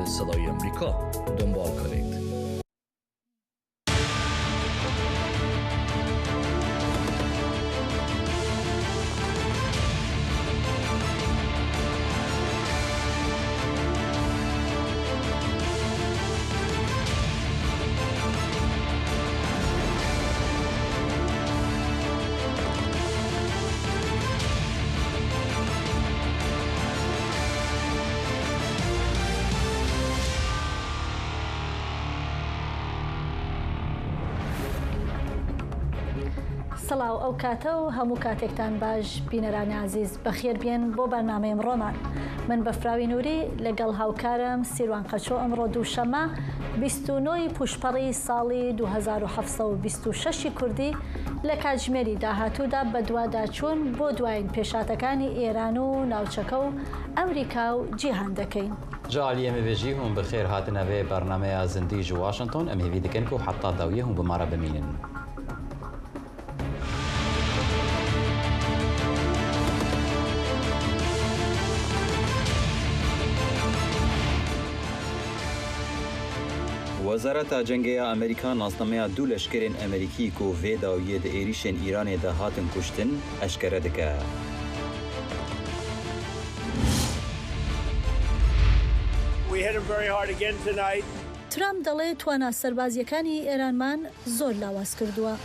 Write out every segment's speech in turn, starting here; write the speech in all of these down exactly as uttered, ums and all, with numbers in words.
Sedayê Amerîka, Dombal Kalêt. سڵاو، ئەو کاتە و هەموو کاتێکتان باش، بینەرانی عزیز، بەخێر بێن بۆ بەرنامەی ئەمڕۆمان. من بەفراوی نووری لەگەڵ هاوکارم سیروان قەچۆ، ئەمڕۆ دووشەممە، بیست و نۆی پوشپەڕی ساڵی دوو هەزار و حەفت سەد و بیست و شەش کوردی، لە کاتژمێری داهاتوودا بە دواداچوون بۆ دوایین پێشاتەکانی ئێران و ناوچەکە و ئەمریکا و جیهان دەکەین. Ji aliyê min ve jî hûn bi xêr hatine vê bernameya zindî ji Washington. Em hêvî dikin ku heta dawiyê hûn bi me re bimînin. Wezareta Cengê ya Amerîka nasnameya du leşkerên Amerîkî ku vê dawiyê di êrîşên Îranê de hatin kuştin, eşkere dike. We hit him very hard again tonight. ترامپ دەڵێ توانا سەربازیەکانی ئێرانمان زۆر لاواز کردووە.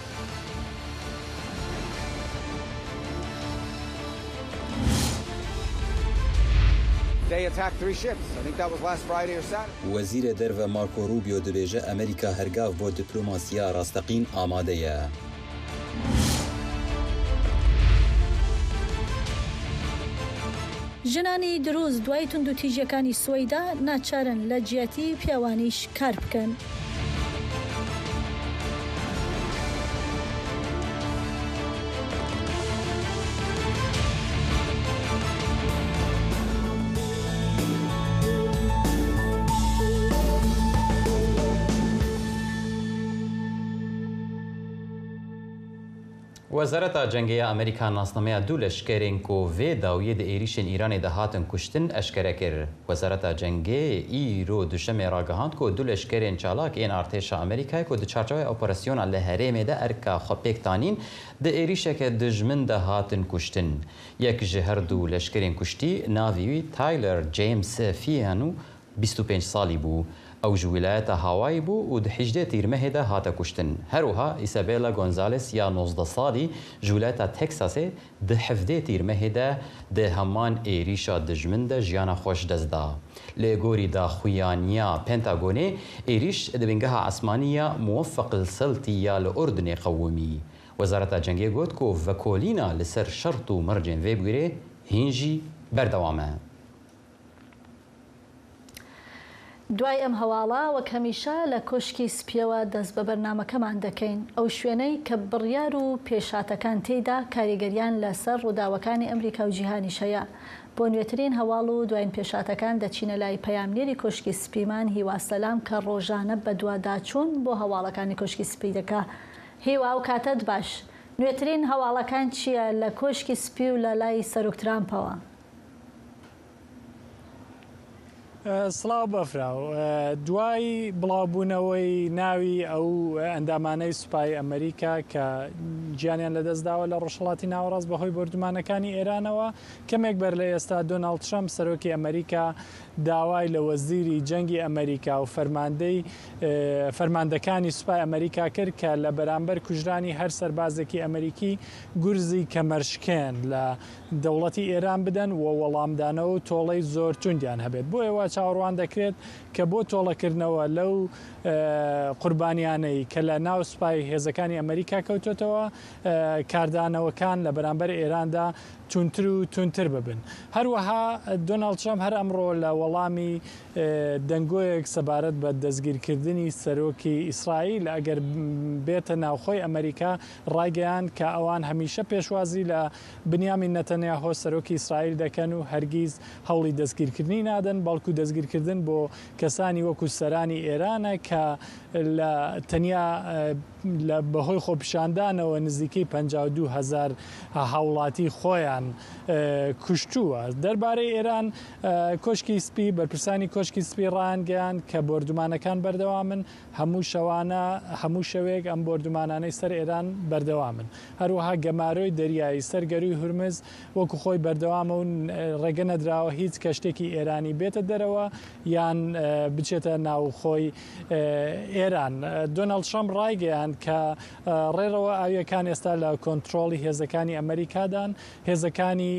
They attacked three ships. I think that was last Friday or Saturday. Wezîrê Derve Marco Rubio dibêje Amerîka her gav bo diplomasiya rasteqîn amade ye. ژنانی دروز دوای توندوتیژیەکانی سوەیدا ناچارن لە جیاتی پیاوانیش کار بکەن. Wezareta Cengê ya Amerîka nasnameya du leşkerên ku vê dawiyê di êrîşên Îranê de hatin kuştin eşkere kir. Wezareta Cengê îro duşemê ragihand ku du leşkerên çalak ên artêşa Amerîkayê ku di çarçoveya operasyona li herêmê de erka xwe pêk tanîn, di êrîşeke dijmin de hatin kuştin. Yek ji her du leşkerên kuştî navê wî Tyler James Fianu bîst û pênc salî bû. Ew ji wîlayeta Hawaii bû û di hejdê Tîrmehê de hate kuştin. Her wiha Isabella Gonzalez ya nozdeh salî ji wîlayeta Texasê di hevdê Tîrmehê de di heman êrîşa dijmin de jiyana xwe ji dest da. Lê gorî daxuyaniya Pentagonê, êrîş di bingeha esmanî ya Muwaffaq el-Seltî ya li Urdunê qewimî. Wezareta Cengê got ku vekolîna li ser şert û mercên vê bûyerê hîn jî berdewam e. دوای ئەم هەواڵە، وەک هەمیشە، لە کۆشکی سپیەوە دەست بە بەرنامەکەمان دەکەین. ئەو شوێنەی کە بڕیار و پێشهاتەکان تێیدا کاریگەریان لەسەر ڕووداوەکانی ئەمریکا و جیهانیش هەیە. بۆ نوێترین هەواڵ و دوایین پێشهاتەکان دەچینە لای پەیامنێری کۆشکی سپیمان، هیوا سەلام، کە ڕۆژانە بە دواداچوون بۆ هەواڵەکانی کۆشکی سپی دەکا. هیوا، ئەو کاتەت باش. نوێترین هەواڵەکان چییە لە کۆشکی سپی و لە لای سەرۆک ترامپەوە؟ سڵاو بەفراو. دوای بڵاوبوونەوەی ناوی ئەو ئەندامانەی سوپای ئەمریکا کە گیانیان لەدەستداوە لە ڕۆژهەڵاتی ناوەڕاست بەهۆی بۆردومانەکانی ئێرانەوە، کەمێک بەر لە ئێستا دۆناڵد ترەمپ، سەرۆکی ئەمریکا، داوای لە وەزیری جەنگی ئەمریکا و فەرماندەی، ئێ، فەرماندەکانی سوپای ئەمریکا کرد کە لە بەرامبەر کوژرانی هەر سەربازێکی ئەمریکی گورزی کەمەرشکێن لە دەوڵەتی ئێران بدەن و وەڵامدانەوە و تۆڵەی زۆر توندیان هەبێت. بۆیە وا چاوەڕوان دەکرێت کە بۆ تۆڵەکردنەوە لەو، ئێ، قوربانیانەی کە لە ناو سوپای هێزەکانی ئەمریکا کەوتۆتەوە، ئێ، کاردانەوەکان لە بەرامبەر ئێراندا توندتر و توندتر ببن. هەروەها دۆناڵد ترەمپ هەر ئەمڕۆ لە وەڵامی، ئێ، دەنگۆیەک سەبارەت بە دەستگیرکردنی سەرۆکی ئیسرائیل، ئەگەر بێتە ناوخۆی ئەمریکا، ڕایگەیاند کە ئەوان هەمیشە پێشوازی لە بنیامین نەتەنیاهۆ، سەرۆکی ئیسرائیل، دەکەن و هەرگیز هەوڵی دەستگیرکردنی نادەن، بەڵکو دەستگیرکردن بۆ کەسانی وەکو سەرانی ئێرانە کە لە تەنیا، ئێ، لە بەهۆی خۆپیشاندانەوە نزیکەی پەنجا و دوو هەزار هاوڵاتی خۆیان کوشتووە. دەربارەی ئێران، کۆشکی سپی، بەرپرسانی کۆشکی سپی ڕایانگەیاند کە بۆردومانەکان بەردەوامن، هەموو شەوانە، هەموو شەوێک ئەم بۆردومانانەی سەر ئێران بەردەوامن. هەروەها گەمارۆی دەریایی سەر گەرووی هورمز وەکو خۆی بەردەوامە و ڕێگە نەدراوە هیچ کەشتێکی ئێرانی بێتە دەرەوە یان بچێتە ناوخۆی ئێران. دۆناڵد ترەمپ ڕایگەیاند کە ڕێڕەوە ئاویەکان ئێستا لە کۆنترۆڵی هێزەکانی ئەمریکادان. هێزەکانی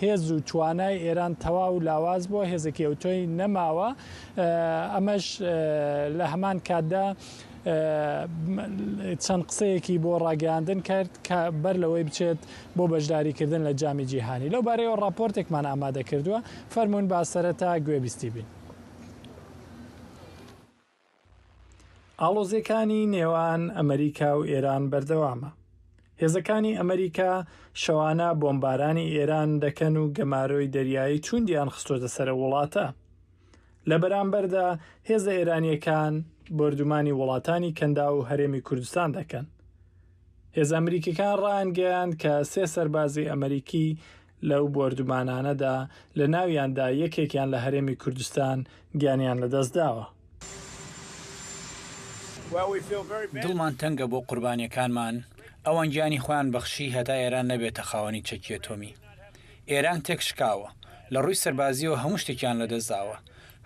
هێز و توانای ئێران تەواو لاواز بووە، هێزێکی ئەوتۆی نەماوە. ئەمەش لە هەمان کاتدا چەند قسەیەکی بۆ ڕاگەیاندن کرد کە بەر لەوەی بچێت بۆ بەشداریکردن لە جامی جیهانی. لەو بارەیەوە ڕاپۆرتێکمان ئامادە کردووە، فەرموون با سەرەتا گوێبیستی بین. ئاڵۆزیەکانی نێوان ئەمریکا و ئێران بەردەوامە. هێزەکانی ئەمریکا شەوانە بۆمبارانی ئێران دەکەن و گەمارۆی دەریایی توندیان خستۆتە سەر وڵاتە. لە بەرامبەردا هێزە ئێرانیەکان بۆردومانی وڵاتانی کەندا و هەرێمی کوردستان دەکەن. هێزە ئەمریکیەکان ڕایانگەیاند کە سێ سەربازی ئەمریکی لەو بۆردومانانەدا، لە ناویاندا یەکێکیان لە هەرێمی کوردستان، گیانیان لەدەستداوە. دڵمان تەنگە بۆ قوربانیەکانمان، ئەوان گیانی خۆیان بەخشی هەتا ئێران نەبێتە خاوەنی چەکی ئەتۆمی. ئێران تێکشکاوە، لە ڕووی سەربازیەوە هەموو شتێکیان لەدەستداوە.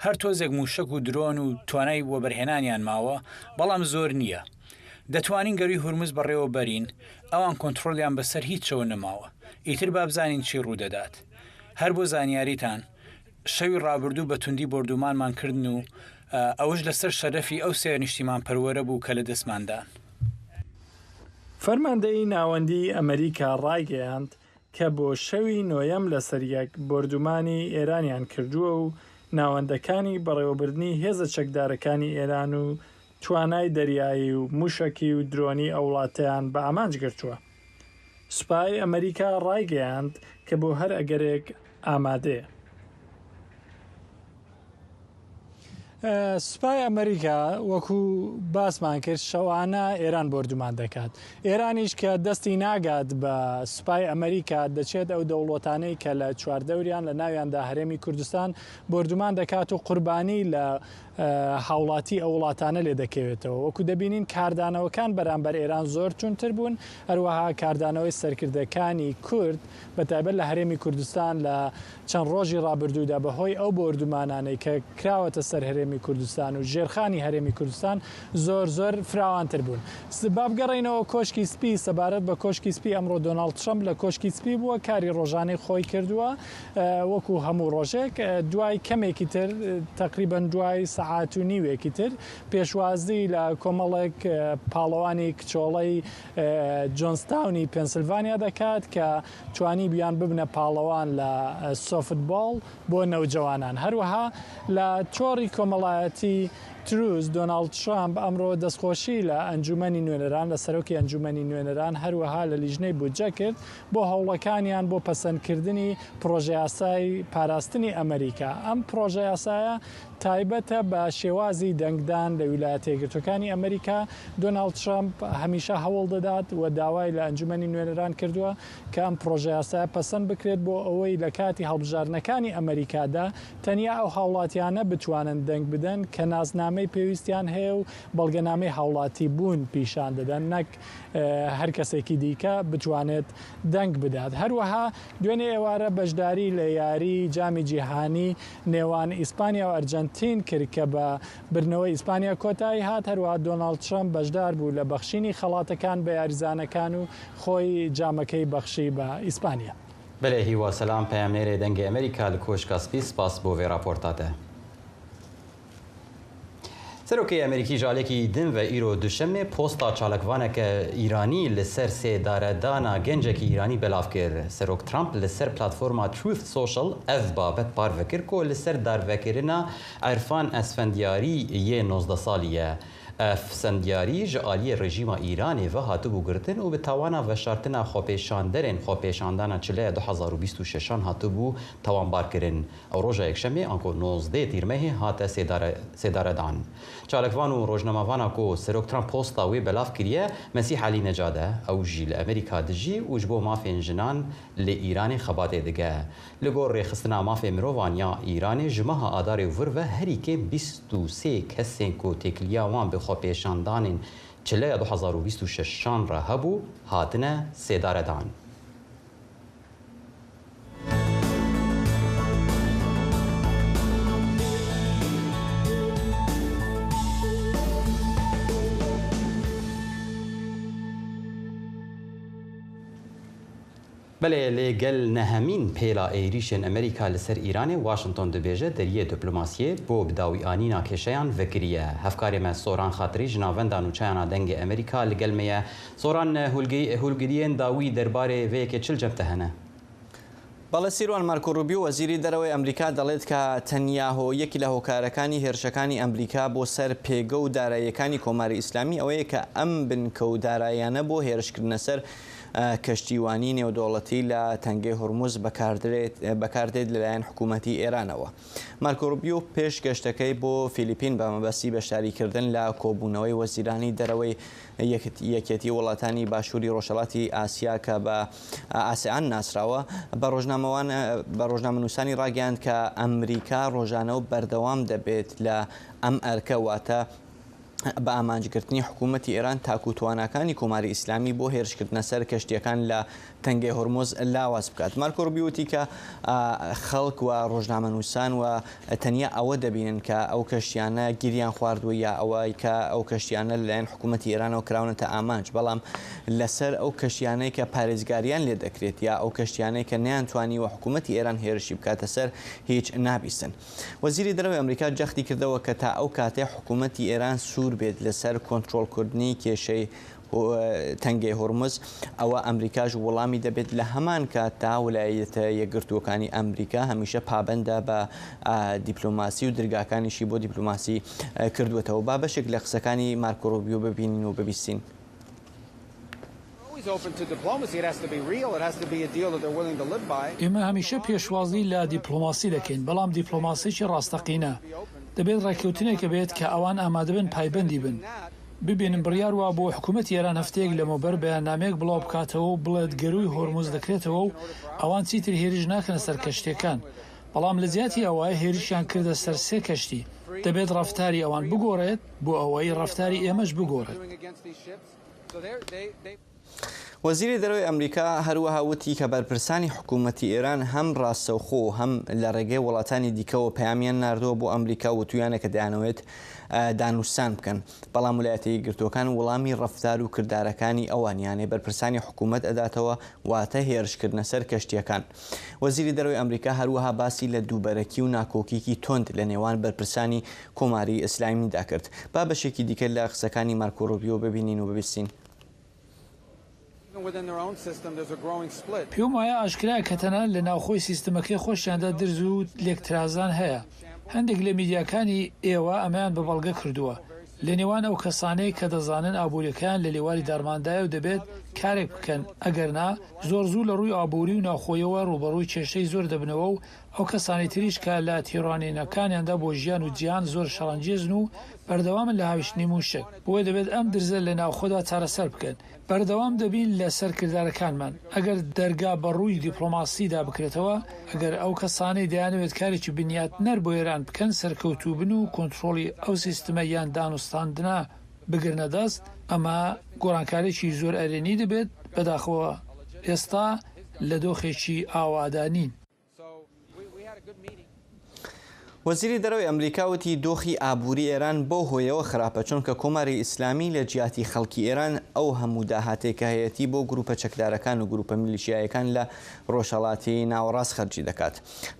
هەر تۆزێک مووشەک و درۆن و توانای وەبەرهێنانیان ماوە، بەڵام زۆر نییە. دەتوانین گەرووی هورمز بەڕێوە بەرین، ئەوان کۆنترۆلیان بەسەر هیچ شەوە نەماوە. ئیتر با بزانین چی ڕوودەدات. هەر بۆ زانیاریتان، شەوی ڕابردوو بە توندی بۆردومانمان کردن و ئەوەش لەسەر شەرەفی ئەو سێ نیشتیمان پەروەرە بوو کە لە دەستماندان. فەرماندەیی ناوەندی ئەمریکا ڕایگەیاند کە بۆ شەوی نۆیەم لەسەر یەک بۆردومانی ئێرانیان کردووە و ناوەندەکانی بەڕێوەبردنی هێزە چەکدارەکانی ئێران و توانای دەریایی و موشەکی و درۆنی ئەو وڵاتەیان بە ئامانج گرتووە. سوپای ئەمریکا ڕایگەیاند کە بۆ هەر ئەگەرێک ئامادەیە. سوپای ئەمریکا وەکو باسمان کرد شەوانە ئێران بۆردومان دەکات. ئێرانیش کە دەستی ناگات بە سوپای ئەمریکا، دەچێت ئەو دەوڵەتانەی کە لە چواردەوریان، لە ناویاندا هەرێمی کوردستان، بۆردومان دەکات و قوربانی لە هاوڵاتی ئەو وڵاتانە لێ دەکەوێتەوە. وەکو دەبینین کاردانەوەکان بەرامبەر ئێران زۆر توندتر بوون، هەروەها کاردانەوەی سەرکردەکانی کورد بە تایبەت لە هەرێمی کوردستان لە چەند ڕۆژی ڕابردوودا بەهۆی ئەو بۆردومانانەی کە کراوەتە سەر هەرێمی کوردستان و ژێرخانی هەرێمی کوردستان زۆر زۆر فراوانتر بوون. با بگەڕێینەوە کۆشکی سپی. سەبارەت بە کۆشکی سپی، ئەمڕۆ دۆناڵد ترەمپ لە کۆشکی سپی بووە، کاری ڕۆژانەی خۆی کردووە وەکو هەموو ڕۆژێک. دوای کەمێکی تر، تەقریبەن دوای سەعات و نیوێکی تر، پێشوازی لە کۆمەڵێک پاڵەوانی کچۆڵەی جۆنستاونی پێنسلڤانیا دەکات کە توانی بیان ببنە پاڵەوان لە سۆفتبۆڵ بۆ نەوجەوانان. هەروەها لە تۆڕی کۆمەڵایەتی تروز، دۆناڵد ترامپ ئەمڕۆ دەستخۆشی لە ئەنجومەنی نوێنەران، لە سەرۆکی ئەنجومەنی نوێنەران، هەروەها لە لیژنەی بودجە کرد بۆ هەوڵەکانیان بۆ پەسەندکردنی پرۆژە یاسای پاراستنی ئەمریکا. ئەم پرۆژە یاسایە تایبەتە بە شێوازی دەنگدان لە ویلایەتە یەکگرتوەکانی ئەمریکا. دۆناڵد ترامپ هەمیشە هەوڵ دەدات و داوای لە ئەنجومەنی نوێنەران کردووە کە ئەم پرۆژە یاسایە پەسەند بکرێت بۆ ئەوەی لە کاتی هەڵبژاردنەکانی ئەمریکادا تەنیا ئەو هاوڵاتیانە بتوانن دەنگ بدەن کە ناسنامەی پێویستیان هەیە و بەڵگەنامەی هاوڵاتی بوون پیشان دەدەن، نەک هەر کەسێکی دیکە بتوانێت دەنگ بدات. هەروەها دوێنێ ئێوارە بەشداری لە یاری جامی جیهانی نێوان ئیسپانیا و ئەرجەنتین کرد کە بە بردنەوەی ئیسپانیا کۆتایی هات. هەروەها دۆناڵد ترەمپ بەشدار بوو لە بەخشینی خەڵاتەکان بە یاریزانەکان و خۆی جامەکەی بەخشی بە ئیسپانیا. بەلێ هیوا سەلام، پەیامنێرێ دەنگێ ئەمریکا لە کۆشکا سپی، سپاس بۆ vê raportate. Serokê Amerîkî ji alekî din ve îro duşemê posta çalakvaneke Îranî li ser sêdaredana gencekî Îranî belav kir. Serok Trump li ser platforma Truth Social ev babet parve kir ku li ser darvekirina Erfan Esfendiyarî yê nozdeh salî ye. Ev sendiyarî ji aliyê rejîma Îranê ve hatibû girtin û bi tawana veşartina xwepêşanderên xwepêşandana çileya du hezar û bîst û şeşan hatibû tawanbarkirin. Ew roja Yekşemê anku nozdeh Tîrmehê hate sêdare-, sêdaredan. Çalakvan û rojnamevana ku Serok Trump posta wê belav kiriye, Mesîh Elî Necad e. Ew jî li Amerîka dijî û ji bo mafên jinan li Îranê xebatê dike. Li gor Rêxistina Mafê Mirovan ya Îranê ji meha Adarê û vir ve herî kêm bîst û sê kesên ku têkiliya wan bi xwepêşandanên çileya du hezar û bîst û şeşan re hebû, hatine sêdaredan. Belê, lê gel nehemîn pêla êrîşên Amerîka li ser Îranê, Washington dibêje deriyê diplomasiyê bo bi dawîanîna kêşeyan vekiriye. Hevkarê me Soran Xatirî ji navenda nûçeyana Dengê Amerîka li gel me ye. Soran, hûlgi-, hûlgiriyên dawî derbarê vê yekê çi li cem te hene? Belê Sîrwan, Marco Rubio, wezîrî derewê Amerîka دەڵێت کە تەنیا هۆ-، یەکی لە هۆکارەکانی هێرشەکانی ئەمریکا بۆ سەر پێگە و داراییەکانی کۆماری ئیسلامی ئەوەیە کە ئەم بنکە و داراییانە بۆ هێرشکردنە سەر کەشتیوانی نێودەوڵەتی لە تەنگەی هورمز بەکاردرێت، بەکاردێت لەلایەن حکوومەتی ئێرانەوە. مارکۆ ڕوبیۆ پێش گەشتەکەی بۆ فیلیپین بە مەبەستی بەشداریکردن لە کۆبوونەوەی وەزیرانی دەرەوەی یەکت-، یەکێتی وڵاتانی باشووری ڕۆژهەڵاتی ئاسیا کە بە ئاسیان ناسراوە، بە ڕۆژنامەوان-، بە ڕۆژنامەنووسانی ڕاگەیاند کە ئەمریکا ڕۆژانە و بەردەوام دەبێت لە ئەم ئەرکە، واتە بە ئامانجگرتنی حکوومەتی ئێران تاکو تواناکانی کۆماری ئیسلامی بۆ هێرشکردنە سەر کەشتیەکان لە تەنگەی هورمز لاواز بکات. مارکۆ ڕوبی وتی کە، ئا، خەڵک و ڕۆژنامەنووسان و تەنیا ئەوە دەبینن کە ئەو کەشتیانە گیریان خواردووە یا ئەوەی کە ئەو کەشتیانە لەلایەن حکوومەتی ئێرانەوە کراونەتە ئامانج، بەڵام لەسەر ئەو کەشتیانەی کە پارێزگاریان لێ دەکرێت یا ئەو کەشتیانەی کە نەیانتوانی و حکوومەتی ئێران هێرشی بکاتە سەر، هیچ نابیسن. وەزیری دەرەوەی ئەمریکا جەختی کردەوە کە تا ئەو کاتەی حکوومەتی ئێران سوور بێت لەسەر کۆنترۆلکردنی کێشەی هو-، تەنگەی هورمز، ئەوە ئەمریکاش وەڵامی دەبێت. لە هەمان کاتدا ویلایەتە یەکگرتووەکانی ئەمریکا هەمیشە پابەندە بە، ئا، دیپلۆماسی و درگاکانیشی بۆ دیپلۆماسی، ئە، کردووەتەوە. با بەشێک لە قسەکانی مارکۆ ڕوبیۆ ببینین و ببیستین. Always open to diplomacy. It has to be real. It has to be a deal that they're willing to live by. ئێمە هەمیشە پێشوازی لە دیپلۆماسی دەکەین، بەڵام دیپلۆماسیی ڕاستەقینە. دەبێت ڕێککەوتنێک بێت کە ئەوان ئامادە بن پایبەندی بن. ببینم بڕیار وا بۆ حکوومەتی ئێران هەفتەیەک لەمەوبەر بەیاننامەیەک بڵاو بکاتەوە و بڵێت گەرووی هۆرموز دەکرێتەوە و ئەوان چیتر هێرش ناکەنە سەر کەشتیەکان. بەڵام لە جیاتی ئەوە هێرشیان کردە سەر سێ کەشتی. دەبێت ڕەفتاری ئەوان بگۆڕێت بۆ ئەوەی ڕەفتاری ئێمەش بگۆڕێت. وەزیری دەرەوەی ئەمریکا هەروەها وتی کە بەرپرسانی حکوومەتی ئێران هەم ڕاستەوخۆ و هەم لە ڕێگەی وڵاتانی دیکەوە پەیامیان ناردووە بۆ ئەمریکا و وتویانە کە دەیانەوێت، ئە، دانوستان بکەن. بەڵام ویلایەتە یەکگرتووەکان وەڵامی ڕەفتار و کردارەکانی ئەوانیانەی بەرپرسانی حکوومەت ئەداتەوە، واتە هێرشکردنە سەر کەشتیەکان. وەزیری دەرەوەی ئەمریکا هەروەها باسی لە دووبەرەکی و ناکۆکیەکی تۆند لە نێوان بەرپرسانی کۆماری ئیسلامیدا کرد. با بەشێکی دیکە لە قسەکانی مارکۆ ڕوبیۆ ببینین و ببیستین. Even within their own system, there's a growing split. پێم وایە ئاشکرایە کە تەنانەت لە ناوخۆی سیستمەکەی خۆشیاندا درز و لێکترازان هەیە. هەندێک لە میدیاکانی ئێوە ئەمەیان بە بەڵگە کردووە. لە نێوان ئەو کەسانەی کە دەزانن ئابووریەکەیان لە لێواری دارماندایە و دەبێت کارێک بکەن، ئەگەر نا، زۆر زوو لە ڕووی ئابووری و ناوخۆیەوە ڕوبەڕووی کێشەی زۆر دەبنەوە و ئەو کەسانی تریش کە لە تێڕوانینەکانیاندا بۆ ژیان و جیهان زۆر شەڕەنگێزن و بەردەوامن لە هاویشتنی مووشەک. بۆیە دەبێت ئەم درزە لە ناوخۆدا چارەسەر بکەن. بەردەوام دەبین لەسەر کردارەکانمان. ئەگەر دەرگا بە ڕووی دیپلۆماسیدا بکرێتەوە، ئەگەر ئەو کەسانەی دەیانەوێت کارێکی بنیاتنەر بۆ ئێران بکەن، سەرکەوتوو بن و کۆنترۆڵی ئەو سیستمە یان دانوستاندنە بگرنە دەست، ئەمە گۆڕانکارێکی زۆر ئەرێنی دەبێت. بەداخەوە ئێستا لە دۆخێکی ئاوادا نین. وەزیری دەرەوەی ئەمریکا وتی دۆخی ئابووری ئێران بەو هۆیەوە خراپە، چونکە کۆماری ئیسلامی لە جیاتی خەڵکی ئێران ئەو هەموو داهاتەی کە هەیەتی بۆ گروپە چەکدارەکان و گروپە میلیشیایەکان لە ڕۆژهەڵاتی ناوەڕاست خەرجی دەکات.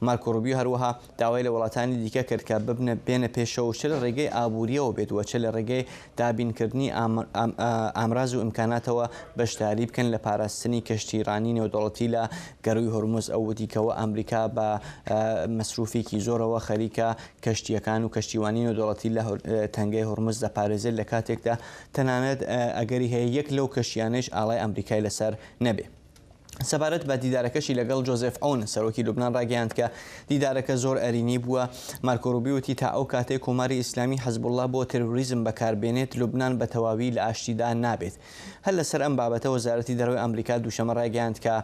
مارکۆ ڕوبیو هەروەها داوای لە وڵاتانی دیکە کرد کە ببنە، بێنە پێشەوە، چ لە ڕێگەی ئابووریەوە بێت و چ لە ڕێگەی دابینکردنی ئام-، ئام-، ئا-، ئامراز و ئیمکاناتەوە بەشداری بکەن لە پاراستنی کەشتیرانی نێودەوڵەتی لە گەرووی هورمز. ئەو وتی کەوە ئەمریکا بە، ئە، مەسروفێکی زۆرەوە خەریک کە کەشتیەکان و کەشتیوانی نێودەوڵەتی لە هۆر-، تەنگەی هۆرمز دەپارێزێت، لە کاتێکدا تەنانەت ئەگەری هەیە یەک لەو کەشتیانەش ئاڵای ئەمریکای لەسەر نەبێ. سەبارەت بە دیدارەکەشی لەگەڵ جۆزێف عۆن، سەرۆکی لوبنان، ڕاگەیاند کە دیدارەکە زۆر ئەرینی بووە. مارکۆ ڕوبی وتی تا ئەو کاتەی کۆماری ئیسلامی حەزبوڵڵا بۆ تێرۆریزم بەکاربێنێت، لوبنان بە تەواوی لە ئاشتیدا نابێت. هەر لەسەر ئەم بابەتە وەزارەتی دەرەوەی ئەمریکا دووشەمە ڕایگەیاند کە،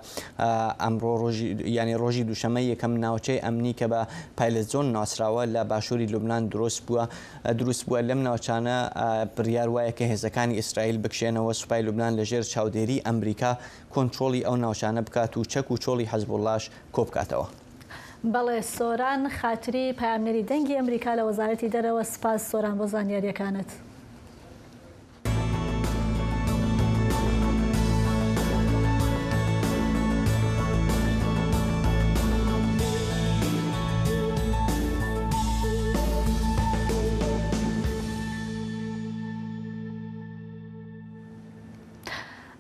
ئە، ئەمڕۆ ڕۆژی، یعنی ڕۆژی دووشەمە یەکەم ناوچەی ئەمنی کە بە پایلەت زۆن ناسراوە لە باشووری لوبنان دروست بووە، ئە، دروست بووە. لەم ناوچانە، ئە، بڕیار وایە کە هێزەکانی ئیسرائیل بکشێنەوە، سوپای لوبنان لەژێر چاودێری ئەمریکا کۆنترۆلی ئەو ناوچانە بکات و چەک و چۆڵی حەزبوڵڵاش کۆبکاتەوە. بەڵێ، سۆران خاتری، پەیامنێری دەنگی ئەمریکا لە وەزارەتی دەرەوە، سپاس سۆران بۆ زانیاریەکانت.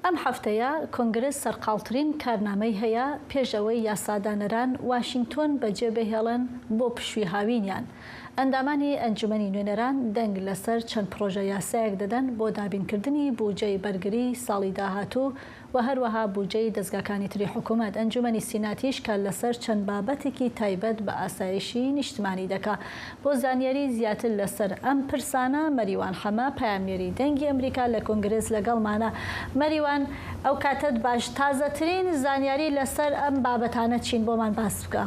ئەم هەفتەیە کۆنگرێس سەرقاڵترین کارنامەی هەیە، پێش ئەوەی یاسادانەران واشنگتۆن بەجێ بهێڵن بۆ پشووی هاوینیان. ئەندامانی ئەنجومەنی نوێنەران دەنگ لەسەر چەند پرۆژە یاسایەک دەدەن بۆ دابینکردنی بودجەی بەرگری ساڵی داهاتوو و هەروەها بودجەی دەزگاکانی تری حکوومەت. ئەنجومەنی سیناتیش کار لەسەر چەند بابەتێکی تایبەت بە ئاسایشی نیشتمانی دەکا. بۆ زانیاری زیاتر لەسەر ئەم پرسانە، مەریوان حەمە، پەیامنێری دەنگی ئەمریکا لە کۆنگرێس لەگەڵمانە. مەریوان، ئەو کاتت باش، تازەترین زانیاری لەسەر ئەم بابەتانە چین؟ بۆمان باس بکە.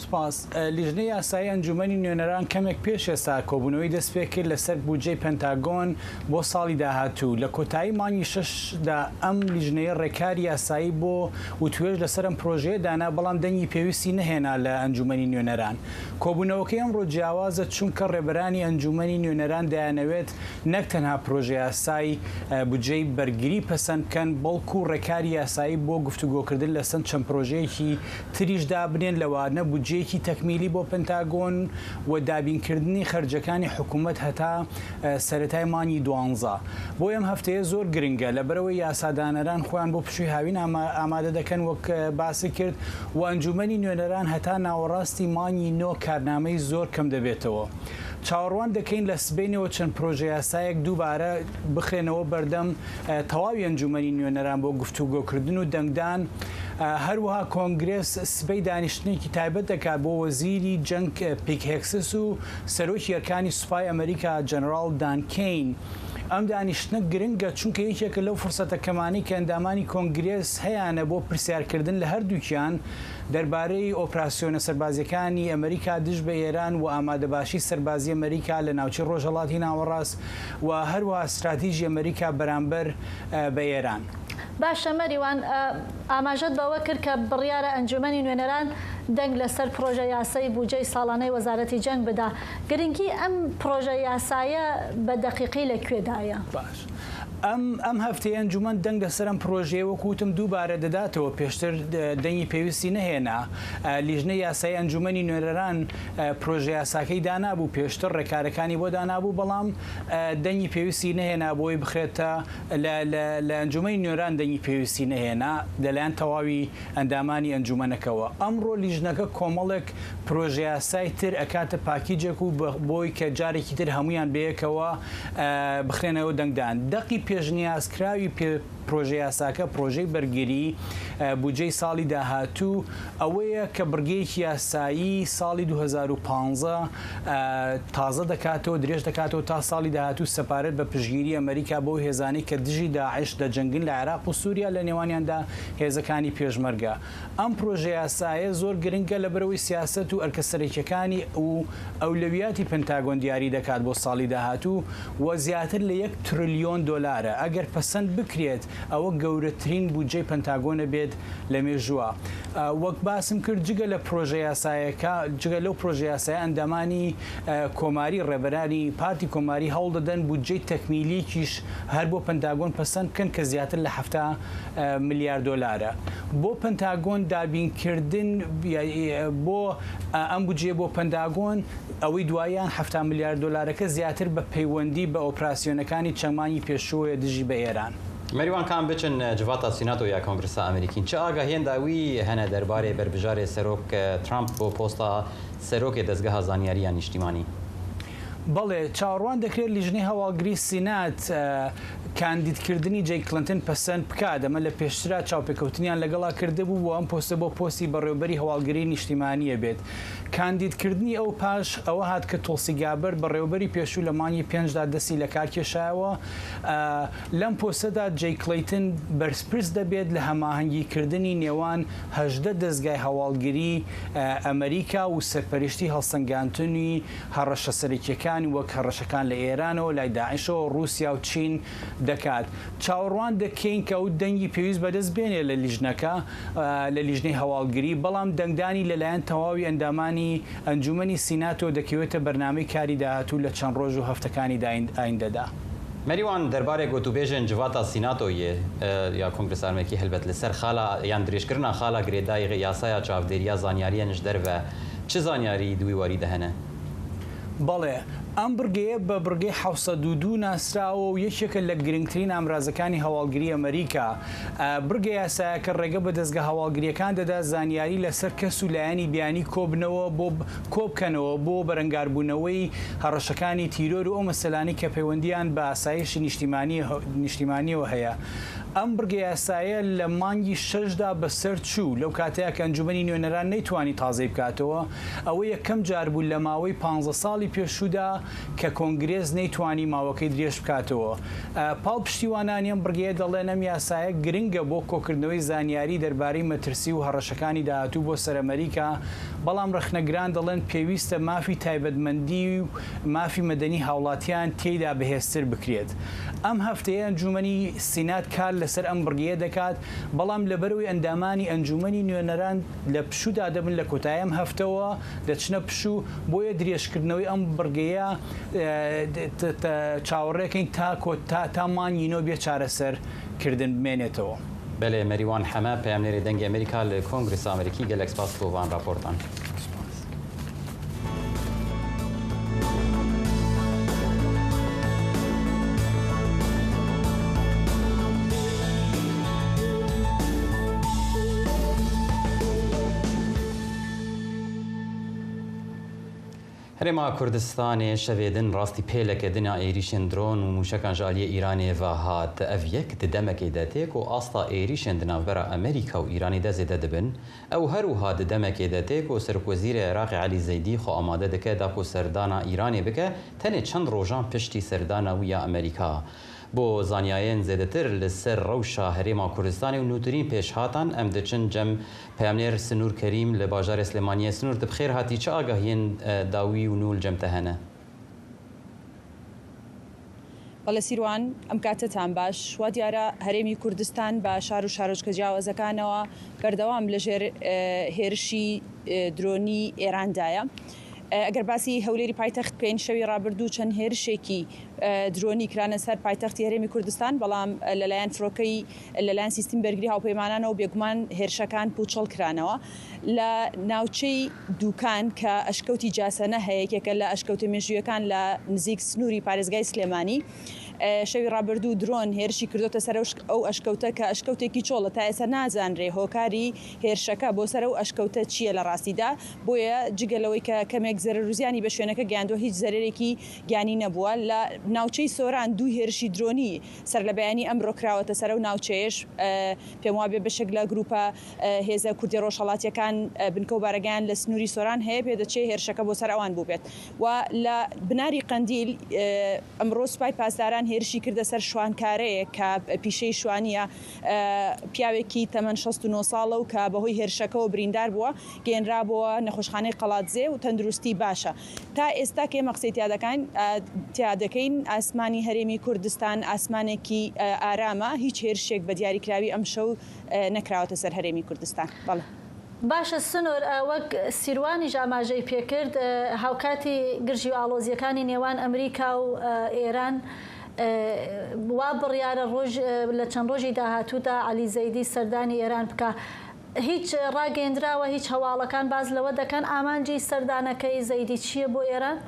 سپاس. ئە، لیژنەی یاسایی ئەنجومەنی نوێنەران کەمێک پێش ئێستا کۆبوونەوەی دەست پێ کرد لەسەر بودجەی پەنتاگۆن بۆ ساڵی داهاتوو. لە کۆتایی مانگی شەشدا ئەم لیژنەیە ڕێکاری یاسایی بۆ وتوێژ لەسەر ئەم پرۆژەیە دانا، بەڵام دەنگی پێویستی نەهێنا لە ئەنجومەنی نوێنەران. کۆبوونەوەکەی ئەمڕۆ جیاوازە، چونکە ڕێبەرانی ئەنجومەنی نوێنەران دەیانەوێت نەک تەنها پرۆژە یاسای، ئە، بودجەی بەرگری پەسەند بکەن، بەڵکو ڕێکاری یاسایی بۆ گفتوگۆکردن لەسەر چەند پرۆژەیەکی تریش دابنێن، لەوانە بودجەیەکی تەکمیلی بۆ پنتاگۆن و دابینکردنی خەرجەکانی حکوومەت هەتا، ئە، سەرەتای مانگی دوانزە. بۆ ئەم هەفتەیە زۆر گرنگە، لەبەرەوەی یاسادانەران خۆیان بۆ پشووی هاوین ئاما-، ئامادە دەکەن، وەک، ئە، باسی کرد، و ئەنجومەنی نوێنەران هەتا ناوەڕاستی مانگی نۆ کارنامەی زۆر کەم دەبێتەوە. چاوەڕوان دەکەین لە سبەینەوە چەند پرۆژە یاسایەک دووبارە بخرێنەوە بەردەم، ئە، تەواوی ئەنجومەنی نوێنەران بۆ گفتوگۆکردن و دەنگدان. ئە، هەروەها کۆنگرێس سبەی دانیشتنێکی تایبەت دەکات بۆ وەزیری جەنگ، ئە، پیت هێگسس و سەرۆکی ئەرکانی سوپای ئەمریکا جەنەرال دان کەین. ئەم دانیشتنە گرنگە، چونکە یەکێکە لەو فرسەتە کەمانەی کە ئەندامانی کۆنگرێس هەیانە بۆ پرسیارکردن لە هەردووکیان دەربارەی ئۆپراسیۆنە سەربازیەکانی ئەمریکا دژ بە ئێران و ئامادەباشی سەربازی ئەمریکا لە ناوچەی ڕۆژهەڵاتی ناوەڕاست و هەروەها استراتیژی ئەمریکا بەرامبەر، ئە، بە ئێران. باشە مەریوان، ئە، ئاماژەت بەوە کرد کە بڕیارە ئەنجومەنی نوێنەران دەنگ لەسەر پرۆژە یاسای بودجەی ساڵانەی وەزارەتی جەنگ بدا. گرنگی ئەم پرۆژە یاسایە بە دەقیقی لە کوێدایە؟ باش. ئەم، ئەم هەفتەیە ئەنجومەن دەنگ لەسەر ئەم پرۆژەیە، وەکو وتم، دووبارە دەداتەوە. پێشتر، ئە، دەنگی پێویستی نەهێنا. ئە، لیژنەی یاسای ئەنجومەنی نوێنەران، ئە، پرۆژە یاساکەی دانابوو، پێشتر ڕێکارەکانی بۆ دانابوو، بەڵام، ئە، دەنگی پێویستی نەهێنا بۆی بخرێتە لە، لە، لە ئەنجومەنی نوێنەران دەنگی پێویستی نەهێنا لەلایەن تەواوی ئەندامانی ئەنجومەنەکەوە. ئەمڕۆ لیژنەکە کۆمەڵێک پرۆژە یاسای تر ئەکاتە پاکیجێک و بە-، بۆی کە جارێکی تر هەمویان بەیەکەوە، ئە، بخرێنەوە دەنگدان. دەقی پێشنیازکراوی پێ-، پرۆژە یاساکە، پرۆژەی بەرگری، ئە، بودجەی ساڵی داهاتوو، ئەوەیە کە بڕگەیەکی یاسایی ساڵی دوو هەزار و پانزە، ئە، تازە دەکاتەوە، درێژ دەکاتەوە تا ساڵی داهاتوو سەپارەت بە پشگیری ئەمریکا بۆ هێزانەی کە دژی داعش دەجەنگن لە عێراق و سووریا، لە نێوانیاندا هێزەکانی پێشمەرگە. ئەم پرۆژە یاسایە زۆر گرنگە، لەبەرەوەی سیاسەت و ئەرکە سەرەکیەکانی و ئەولەویاتی پنتاگۆن دیاری دەکات بۆ ساڵی داهاتوو و زیاتر لە یەک ترلیۆن دۆلارە. ئەگەر پەسەند بکرێت، ئەوە گەورەترین بودجەی پنتاگۆنە بێت لە مێژووە. ئە، وەک باسم کرد، جگە لە پرۆژە یاسایەکە، جگە لەو پرۆژە یاسایە، ئەندامانی، ئە، کۆماری، ڕێبەرانی پارتی کۆماری هەوڵ دەدەن بودجەی تەکمیلیکیش هەر بۆ پنتاگۆن پەسەند بکەن کە زیاتر لە حەفتا، ئە، ملیار دۆلارە. بۆ پنتاگۆن دابینکردن، یا، بۆ، ئە، ئەم بودجەیە بۆ پنتاگۆن، ئەوەی دواییان حەفتا ملیار دۆلارەکە زیاتر بە پەیوەندی بە ئۆپراسیۆنەکانی چەند مانگی پێشووە دژی بە ئێران. Merîwan, ka em biçin civata Sînato ya Kongresa Amerîkî, çi agahiyên dawî hene derbarê berbijarê Serok Trump bo posta Serokê Dezgeha Zanyariya Nîştîmanî? بەڵێ، چاوەڕوان دەکرێت لیژنەی هەواڵگری سینات، ئە، کاندیدکردنی جەی کلنتن پەسەند بکات. ئەمە لە پێشترا چاوپێکەوتنیان لەگەڵا کردبوو بۆ ئەم پۆستە، بۆ پۆستی بەڕێوەبەری هەواڵگری نیشتیمانیە بێت. کاندیدکردنی ئەو پاش ئەوە هات کە تۆڵسی گابەر، بەڕێوەبەری پێشوو، لە مانگی پێنجدا دەستی لە کار کێشایەوە. ئە، لەم پۆستەدا جەی کلەیتن بەرپرس دەبێت لە هەماهەنگیکردنی نێوان هەژدە دەزگای هەواڵگری، ئە، ئەمریکا و سەرپەرشتی هەڵسەنگاندنی هەڕەشە سەرەکیەکان، وەک هەڕەشەکان لە ئێرانەوە، لای داعشەوە، رووسیا و چین دەکات. چاوەڕوان دەکەین کە ئەو دەنگی پێویست بەدەست بێنێ لە لیژنەکە، ئە، لە لیژنەی هەواڵگری، بەڵام دەنگدانی لەلایەن تەواوی ئەندامانی ئەنجومەنی سیناتۆ دەکەوێتە بەرنامەی کاری داهاتوو لە چەند ڕۆژ و هەفتەکانی داین-، ئایندەدا. مەریوان، دەربارەی گوتوبێژێن جڤاتا سیناتۆ یê, ئە، یا کۆنگرس ئەمریکی هەلبەت لەسەر خالا یان درێژکردنا خالا گرێداییغ یاسایا چاودێرییا زانیاریەن ji derve çi zanyarî di wî warî de hene؟ بەڵێ، ئەم بڕگەیە بە بڕگەی حەوت سەد و دوو ناسراوە و یەکێکە لە گرنگترین ئامرازەکانی هەواڵگری ئەمریکا. ئە، بڕگە یاسایەکە ڕێگە بە دەزگا هەواڵگریەکان دەدا زانیاری لەسەر کەس و لایەنی بیانی کۆبنەوە بۆ ب-، کۆبکەنەوە بۆ بەرەنگاربوونەوەی هەڕەشەکانی تیرۆر و ئەو مەسەلانەی کە پەیوەندیان بە ئاسایشی نیشتیمانی هە-، نیشتیمانیەوە هەیە. ئەم بڕگە یاسایە لە مانگی شەشدا بەسەر چوو، لەو کاتەیە کە ئەنجومەنی نوێنەران نەیتوانی تازەی بکاتەوە. ئەوە یەکەم جار بوو لە ماوەی پانزە ساڵی پێشوودا کە کۆنگرێس نەیتوانی ماوەکەی درێژ بکاتەوە. ئە، پاڵ پشتیوانانی ئەم بڕگەیە دەڵێن ئەم یاسایە گرنگە بۆ کۆکردنەوەی زانیاری دەربارەی مەترسی و هەڕەشەکانی داهاتوو بۆ سەر ئەمریکا، بەڵام ڕەخنەگران دەڵێن پێویستە مافی تایبەتمەندی و مافی مەدەنی هاوڵاتیان تێیدا بەهێزتر بکرێت. ئەم هەفتەیە ئەنجومەنی سینات کار لەسەر ئەم بڕگەیە دەکات، بەڵام لەبەرەوەی ئەندامانی ئەنجومەنی نوێنەران لە پشوودا دەبن، لە کۆتایی ئەم هەفتەوە دەچنە پشوو، بۆیە درێژکردنەوەی ئەم بڕگەیە، ئە، ت-، ت-، چاوەڕێکەین تا کۆ-، تا، تا مانگی نۆ بێ چارەسەر کردن بمێنێتەوە. بەڵێ، مەریوان حەمە، پەیامنێری دەنگی ئەمریکا لە کۆنگرسی ئەمریکی، گەلەک سپاس بۆ وان راپۆرتان. Herêma Kurdistanê şevê din rastî pêleke din a êrîşên dron û mûşekan ji aliyê Îranê ve hat. Ev yek di demekê de tê ku asta êrîşên di navbera Amerîka û Îranê de zêde dibin. Ew her wiha di demekê de tê ku Serokwezîrê Iraqê Elî Zeydî xwe amade dike da ku serdana Îranê bike, tenê çend rojan piştî serdana wî ya Amerîka. Bo zanyayên zêdetir li ser rewşa Herêma Kurdistanê û nûtirîn pêşhatan, em diçin cem peyamnêr Sinûr Kerîm li bajarê Silêmaniyê. Sinûr, tu bi xêr hatî, çi agahiyên, e, dawî û nû li cem te hene? بەڵێ سیروان، ئەم کاتتان باش. وا دیارە هەرێمی کوردستان بە شار و شارۆچکە جیاوازەکانەوە بەردەوام لەژێر، ئە، هێرشی، ئە، درۆنی ئێراندایە. ئە، ئەگەر باسی هەولێری پایتەخت بکەین، شەوی ڕابردوو چەند هێرشێکی، ئە، درۆنی کرانە سەر پایتەختی هەرێمی کوردستان، بەڵام، ئە، لەلایەن فڕۆکەی، لەلایەن سیستمی بەرگری هاوپەیمانانەوە بێگومان هێرشەکان پوچەڵ کرانەوە. لە ناوچەی دووکان کە ئەشکەوتی جاسەنە هەیە، یەکێکە لە ئەشکەوتە مێژوویەکان لە نزیک سنووری پارێزگای سلێمانی، ئە، شەوی ڕابردوو درۆن هێرشی کردوتە سەر ئەو شک-، ئەو ئەشکەوتە کە ئەشکەوتێکی چۆڵە، تا ئێستا نازانرێ هۆکاری هێرشەکە بۆ سەر ئەو ئەشکەوتە چییە لە ڕاستیدا. بۆیە جگە لەوەی کە کەمێک زەرەر و زیانی بە شوێنەکە گەیاندووە، هیچ زەرەرێکی گیانی نەبووە. لە ناوچەی سۆران دوو هێرشی درۆنی سەر لە بەیانی ئەمڕۆ کراوەتە سەر ئەو ناوچەیەش، ئە، پێم وابێ بەشێک لە گروپە، ئە، هێزە کوردی ڕۆژهەڵاتیەکان، ئە، بنکە و بارەگەیان لە سنووری سۆران هەیە، پێدەچێ هێرشەکە بۆ سەر ئەوان بووبێت. و لە بناری قەندیل، ئە، ئەمڕۆ سوپای پاسداران هێرشی کردە سەر شوانکارەیەک کە پیشەی شوانیە، ئە، پیاوێکی تەمەن شەست و نۆ ساڵە و کە بەهۆی هێرشەکەەوە بریندار بووە، گەێنرابووە نەخۆشخانەی قەڵادزێ و تەندروستی باشە. تا ئێستا کە ئێمە قسەی تیا دەکەین، ئە، تیا دەکەین، ئاسمانی هەرێمی کوردستان ئاسمانێکی، ئە، ئارامە، هیچ هێرشێک بە دیاریکراوی ئەم شەو، ئە، نەکراوەتە سەر هەرێمی کوردستان. بەڵێ. باشە سنوور، ئە، وەک سیروانیش ئاماژەی پێکرد، ئە، هاوکاتی گرژی و ئاڵۆزیەکانی نێوان ئەمریکا و، ئە، ئێران، ئە، وا بڕیارە ڕۆژ، ئە، لە چەند ڕۆژی داهاتوودا عەلی زەیدی سەردانی ئێران بکە. هیچ ڕاگەیەندراوە، هیچ هەواڵەکان باز لەوە دەکەن ئامانجی سەردانەکەی زەیدی چییە بۆ ئێران؟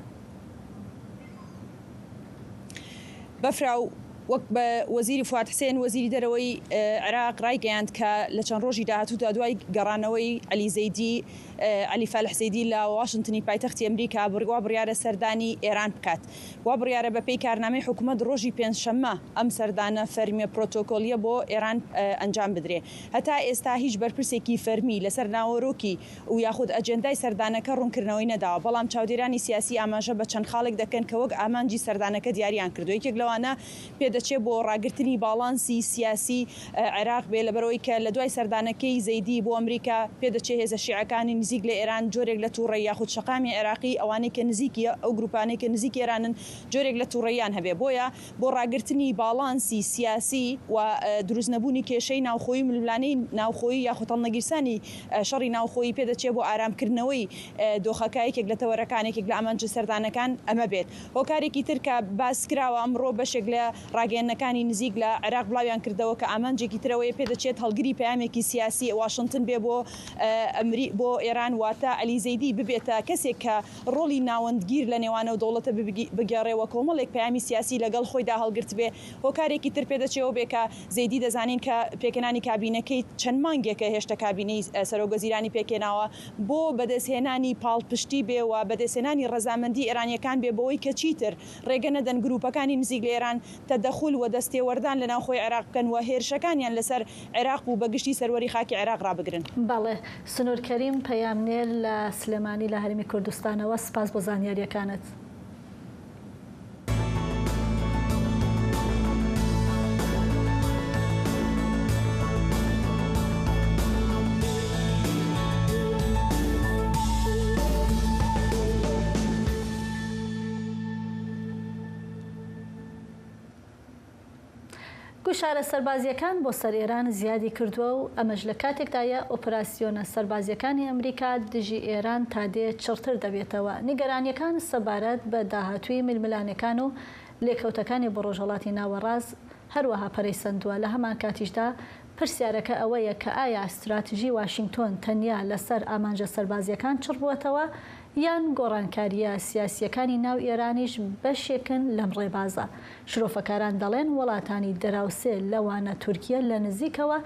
بەفراو، وەک بە وەزیری فواد حسێن، وەزیری دەرەوەی، ئە، عێراق ڕایگەیاند کە لە چەند ڕۆژی داهاتوودا دوای گەڕانەوەی عەلی زەیدی، ئە، عەلی فالح زەیدی لە واشنتنی پایتەختی ئەمریکا بڕ-، وا بڕیارە سەردانی ئێران بکات. وا بڕیارە بە پێی کارنامەی حکوومەت ڕۆژی پێنجشەممە ئەم سەردانە فەرمیە پرۆتۆکۆلیە بۆ ئێران، ئە، ئەنجام بدرێ. هەتا ئێستا هیچ بەرپرسێکی فەرمی لەسەر ناوەرۆکی و یاخود ئەجێندای سەردانەکە ڕوونکردنەوەی نەداوە، بەڵام چاودێرانی سیاسی ئاماژە بە چەند خاڵێک دەکەن کە وەک ئامانجی سەردانەکە دیاریان کردووە. یەکێک لەوانە پێدەچێت بۆ ڕاگررتنی باڵانسی سیاسی، ئە، عێراق بێ، لەبەرەوەی کە لە دوای سەردانەکەی زەیدی بۆ ئەمریکا پێدەچێت هێزە شیعەکانی نزیک لە ئێران جۆرێک لە تووڕێ یاخود شەقامی عێراقی، ئەوانەی کە نزیکی ئەو گروپانەی کە نزیک ئێرانن، جۆرێک لە تووڕێیان هەبێ. بۆیە بۆ ڕاگررتنی باڵانسی سیاسی و، ئە، دروستنەبوونی کێشەی ناوخۆی و ململانەی ناوخۆی یاخود هەڵنەگیرسانی، ئە، شەڕی ناوخۆی پێدەچێت بۆ ئارامکردنەوەی، ئە، دۆخەکە. یەکێک لە تەوەرەکان، یەکێک لە ئامانجە سەردانەکان ئەمە بێت. هۆکارێکی تر کە باس کراوە ئەمڕۆ، بەشێک لە ڕاگەیاندنەکانی نزیک لە عێراق بڵاویان کردەوە کە ئامانجێکی ترەوەی پێدەچێت هەڵگری پەیامێکی سیاسی واشنگتن بێ بۆ، ئە، ئەمری-، بۆ ئێران، واتە عەلی زەیدی ببێتە کەسێک کە ڕۆڵی ناوەندگیر لە نێوانە و دەوڵەتە ببگی-، بگێڕێ و کۆمەڵێک پەیامی سیاسی لەگەڵ خۆیدا هەڵگرت بێ. هۆکارێکی تر پێدەچێەوە بێ کە زەیدی، دەزانین کە پێکەنانی کابینەکەی چەند مانگێکە هێشتا کابینەی، ئە، سەرۆکوەزیرانی پێکێناوە بۆ بەدەستهێنانی پاڵپشتی بێ و بەدەستهێنانی ڕەزامەندی ئێرانیەکان بێ، بەوەی کە چیتر ڕێگە نەدەن گروپەکانی نزیک لە ئێران تەدەخول و دەستێوەردان لە ناوخۆی عێراق بکەن و هێرشەکانیان لەسەر عێراق و بەگشتی سەروەری خاکی عێراق ڕابگرن. بەڵێ، سنوور کەریم، پەیامنێر لە سلێمانی لە هەرێمی کوردستانەوە، سپاس بۆ زانیاریەکانت. گوشارە سەربازیەکان بۆ سەر ئێران زیادی کردووە و ئەمەش لە کاتێکدایە ئۆپراسیۆنە سەربازیەکانی ئەمریکا دژی ئێران تا دێ چڕتر دەبێتەوە. نیگەرانیەکان سەبارەت بە داهاتووی ململانەکان و لێکەوتەکانی بۆ ڕۆژهەڵاتی ناوەڕاست هەروەها پەرەی سەندووە. لە هەمان کاتیشدا پرسیارەکە ئەوەیە کە ئایا استراتژی واشنگتۆن تەنیا لەسەر ئامانجە سەربازیەکان چڕ بووەتەوە، یان گۆڕانکاریە سیاسیەکانی ناو ئێرانیش بەشێکن لەم ڕێبازە؟ شرۆفەکاران دەڵێن وڵاتانی دراوسێ، لەوانە تورکیە، لە نزیکەوە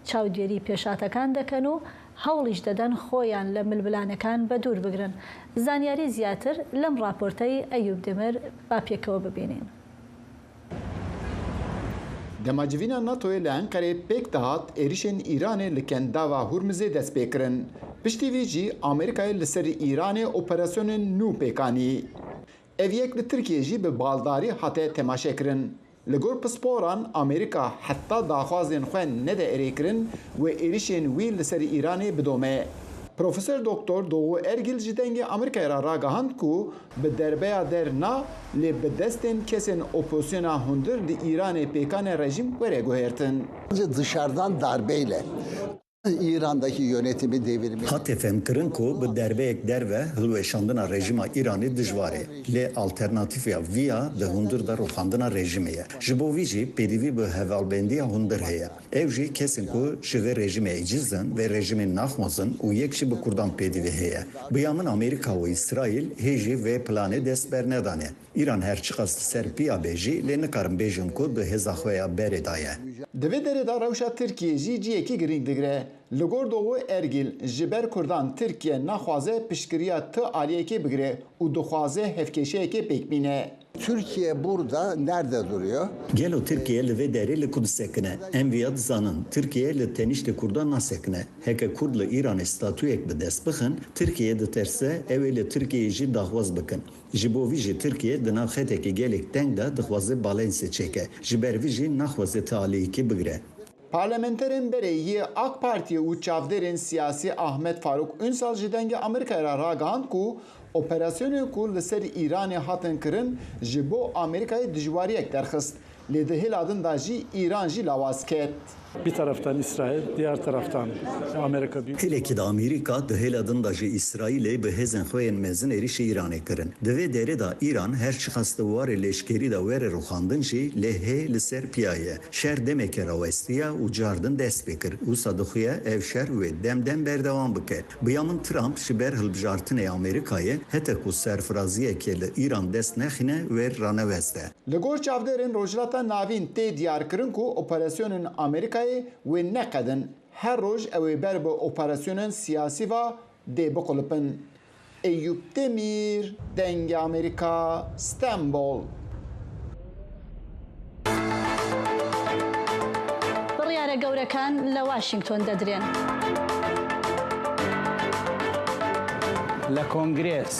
چاودێری پێشاتەکان دەکەن و هەوڵیش دەدەن خۆیان لە ململانەکان بە دوور بگرن. زانیاری زیاتر لەم ڕاپۆرتەی ئەیوب دمر با پێکەوە ببینین. Dema civîna NATOyê li Enqerê pêk dihat, êrişên Îranê li Kendava Hurmizê dest pê kirin. Piştî vî jî Amerîkayê li ser Îranê operasyonên nû pêk anî. Ev yek li Tirkiyê jî bi baldarî hate temaşekirin. Li gor pisporan, Amerîka heta daxwazên xwe nede erêkirin wê êrişên wî li ser Îranê bidome. Profesor Doktor Doğu Ergil ji Dengê Amerîkayê re ragihand ku bi derbeya der na, lê bi destên kesên opozisyona hundir li Îranê pêkane rejîm were guhertin. Dışarıdan darbeyle İran'daki yönetimi devirimi. Hate fehmkirin ku bi derbeyek derve hilweşandina rejîma Îranê dijwar e, lê alternatîfeya vî ya di hundir de rûxandina rejîmê ye. Ji bo vî jî pêdivî bi hevalbendiya hundir heye. Ew jî kesên ku ji vê rejîmê eciz in, vê rejîmê naxwazin û yek jî bi kurdan pêdivî heye. Bi ya min Amerîka û Îsraîl hê jî vê planê dest bernedane. Îran her çiqas li ser piya be jî, lê nikarim bêjim ku di hêza xwe ya berê de ye. Di vê derê de rewşa Tirkiyê jî cihekî girîng digire. Li gor Doğu Ergil, ji ber kurdan Tirkiye naxwaze piştgiriya ti aliyekê bigire û dixwaze hevkêşeyekê pêk bîne. Türkiye burada nerede duruyor? Gelo Tirkiye li vê derê li ku disekine? Em viya dizanin, Tirkiye li teniştê kurdan nasekine. Heke kurd li Îranê statuyek bi dest bixin, Tirkiye ditirse ew ê li Tirkiyeyê jî daxwaz bikin. Ji bo vî jî Tirkiye di nav xetekî gelek teng de dixwaze balensê çêke. Ji ber vî jî naxwaze ti aliyekê bigire. Parlamenterên berê yê AK Partiyê û çavdêrên siyasî Ahmet Faruk Ünsal ji Dengê Amerîkayê re ragihand ku operasyonên ku li ser Îranê hatin kirin ji bo Amerîkayê dijwariyek derxist. Lê di hêla din de jî Îran jî lawaz ket. Bir taraftan İsrail, diğer taraftan Amerika Büyük Hêlekî de Amerîka, di hêla din de jî Îsraîlê bi hêzên xwe yên mezin êrîşî Îranê kirin. Di vê derê de Îran her çiqas di warê leşkerî de were rûxandin jî, lê hê li ser piya ye. Şer demeke rawestiye û cardin dest pê kir. Wisa dixuye ev şer wê dem dem berdewam bike. Bi ya min Trump ji ber hilbijartinê Amerîkayê Hete ku serfiraziyekê li Îran dest nexîne, wê raneweste. Li gor çavdêrên Rojhilata Navîn tê diyarkirin ku operasyonên Amerîkayê wê neqedin, her roj ew ê ber bi operasyonên siyasî ve dê biqulipin. Eyûp Demîr, Dengê Amerîka, Stenbol. بڕیارە گەورەکان لە واشنگتۆن دەدرێن. لە کۆنگرێس،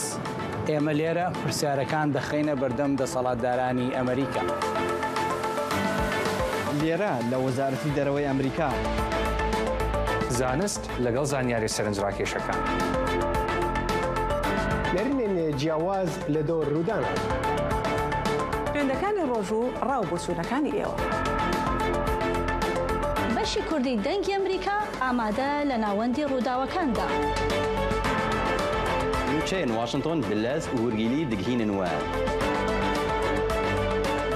ئێمە لێرە پرسیارەکان دەخەینە بەردەم دەسەڵاتدارانی ئەمریکا. لێرە لە وەزارەتی دەرەوەی ئەمریکا. زانست لەگەڵ زانیاری سەرنجڕاکێشەکان. نەرینێن جیاواز لە دۆ ڕوودانە. پێندەکانی ڕۆژ و ڕاو بۆچوونەکانی ئێوە. بەشی کوردی دەنگی ئەمریکا ئامادە لە ناوەندی ڕووداوەکاندا. نوچەیەن واشنتۆن بلەز و ورگیلی دگهینن وە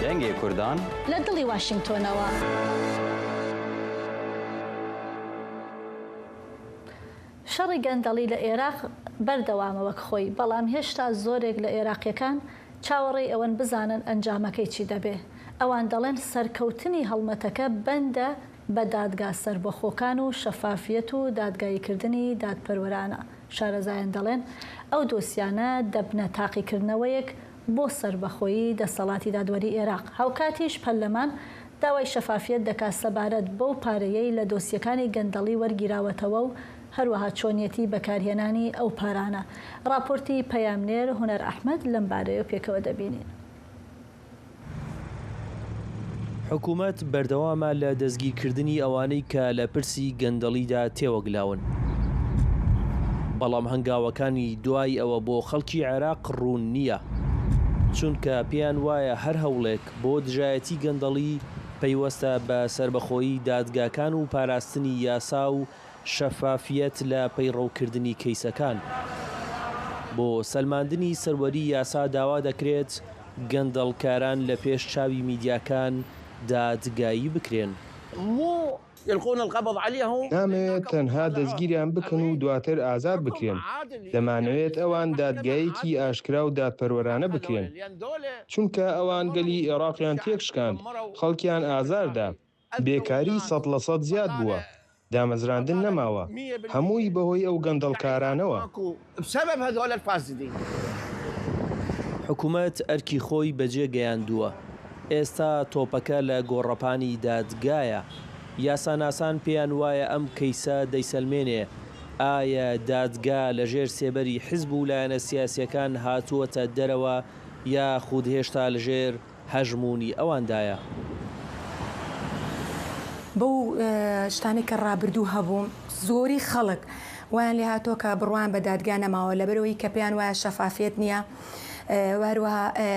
دەنگێ کوردان. لە دڵی واشنگتۆنەوە. شەڕی گەندەڵی لە ئێراق بەردەوامە وەک خۆی، بەڵام هێشتا زۆرێک لە ئێراقیەکان چاوەڕێی ئەوەن بزانن ئەنجامەکەی چی دەبێ. ئەوان دەڵێن سەرکەوتنی هەڵمەتەکە بەندە بە دادگا سەربەخۆکان و شەفافیەت و دادگاییکردنی دادپەروەرانە. شارەزایان دەڵێن ئەو دۆسیانە دەبنە تاقیکردنەوەیەک بۆ سەربەخۆیی دەسەڵاتی دادوەری ئێراق. هاوکاتیش پەرلەمان داوای شەفافیەت دەکات سەبارەت بەو پارەیەی لە دۆسیەکانی گەندەڵی وەرگیراوەتەوە و هەروەها چۆنیەتی بەکارهێنانی ئەو پارانە. راپۆرتی پەیامنێر هونەر ئەحمەد لەم بارەیە پێکەوە دەبینین. حکوومەت بەردەوامە لە دەستگیرکردنی ئەوانەی کە لە پرسی گەندەڵیدا تێوەگلاون. بەڵام هەنگاوەکانی دوای ئەوە بۆ خەڵکی عێراق ڕوون نییە. چونکە پێیان وایە هەر هەوڵێک بۆ دژایەتی گەندەڵی پەیوەستە بە سەربەخۆیی دادگاکان و پاراستنی یاسا و شەفافیەت لە پەیڕەوکردنی کەیسەکان. بۆ سەلماندنی سەروەری یاسا داوا دەکرێت گەندەڵکاران لە پێش چاوی میدیاکان دادگایی بکرێن. مو يلقون القبض عليهم. نامەوێت تەنها دەستگیریان بکەن و دواتر ئازاد بکرێن. دەمانەوێت ئەوان دادگایەکی ئاشکرا و دادپەروەرانە بکرێن. چونکە ئەوان گەلی عێراقیان تێکشکاند، خەڵکیان ئازاردا. بێکاری سەد لە سەد زیاد بووە. دامەزراندن نەماوە. هەمووی بەهۆی ئەو گەندەڵکارانەوە. بسبب هذول الفاسدين. حکوومەت ئەرکی خۆی بەجێ گەیاندووە. ئێستا تۆپەکە لە گۆڕەپانی دادگایە. یاساناسان پێیان وایە ئەم کەیسە دەیسەلمێنێ ئایا دادگا لە ژێر سێبەری حیزب و لایەنە سیاسیەکان هاتووەتە دەرەوە، یاخود هێشتا لە ژێر هەژموونی ئەواندایە. بەو، ئە، شتانەی کە ڕابردوو هەبوو، زۆری خەڵک وایان لێ هاتووە کە بڕوایان بە دادگا نەماوە، لەبەرەوەی کە پێیان وایە شەفافیەت نییە. ئە، و هەروەها، ئە،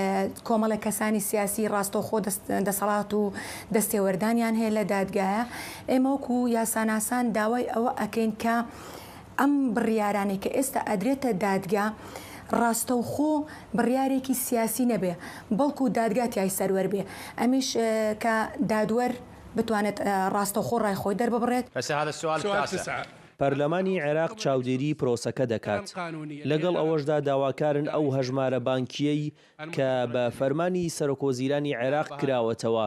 کۆمەڵە کەسانی سیاسی ڕاستەوخۆ دەست-، دەسەڵات و دەستێوەردانیان هەیە لە دادگایە. ئێمە وەکو یاساناسان داوای ئەوە ئەکەین کە ئەم بڕیارانەی کە ئێستا ئەدرێتە دادگا، ڕاستەوخۆ بڕیارێکی سیاسی نەبێ، بەڵکو دادگا تیای سەروەر بێ. ئەمیش، ئە، کە دادوەر بتوانێت، ئە، ڕاستەوخۆ ڕای خۆی دەرببڕێت. هسه هذا السؤال التاسع. پەرلەمانی عێراق چاودێری پرۆسەکە دەکات. لەگەڵ ئەوەشدا داواکارن ئەو هەژمارە بانکیەی کە بە فەرمانی سەرۆکوەزیرانی عێراق کراوەتەوە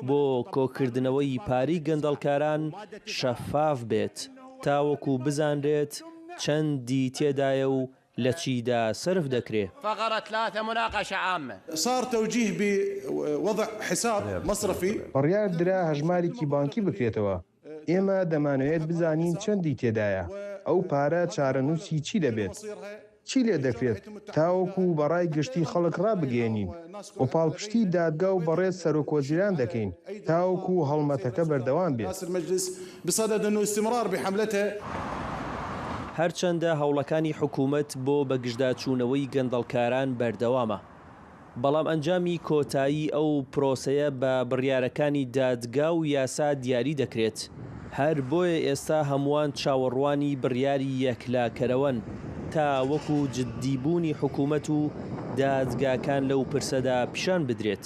بۆ کۆکردنەوەی پارەی گەندەڵکاران شەفاف بێت، تاوەکو بزانرێت چەندی تێدایە و لە چیدا سەرف دەکرێ. فقرة ثلاثة، مناقشة عامة. صار توجيه بوضع حساب مصرفي. بڕیار درا هەژمارێکی بانکی بکرێتەوە. ئێمە دەمانەوێت بزانین چەندی تێدایە، ئەو پارە چارەنووسی چی دەبێت، چی لێ دەکرێت، تاوەکو بەڕای گشتی خەڵک ڕابگەیەنین و پاڵپشتی دادگا و بەڕێز سەرۆکوەزیران دەکەین، تاوەکو هەڵمەتەکە بەردەوام بێت. رئاسة المجلس بصدد أنه استمرار بحملته. هەرچەندە هەوڵەکانی حکوومەت بۆ بەگژداچوونەوەی گەندەڵکاران بەردەوامە، بەڵام ئەنجامی کۆتایی ئەو پرۆسەیە بە بڕیارەکانی دادگا و یاسا دیاری دەکرێت. هەر بۆیە ئێستا هەمووان چاوەڕوانی بڕیاری یەکلاکەرەوەن، تا وەکو جددیبوونی حکوومەت و دادگاکان لەو پرسەدا پیشان بدرێت.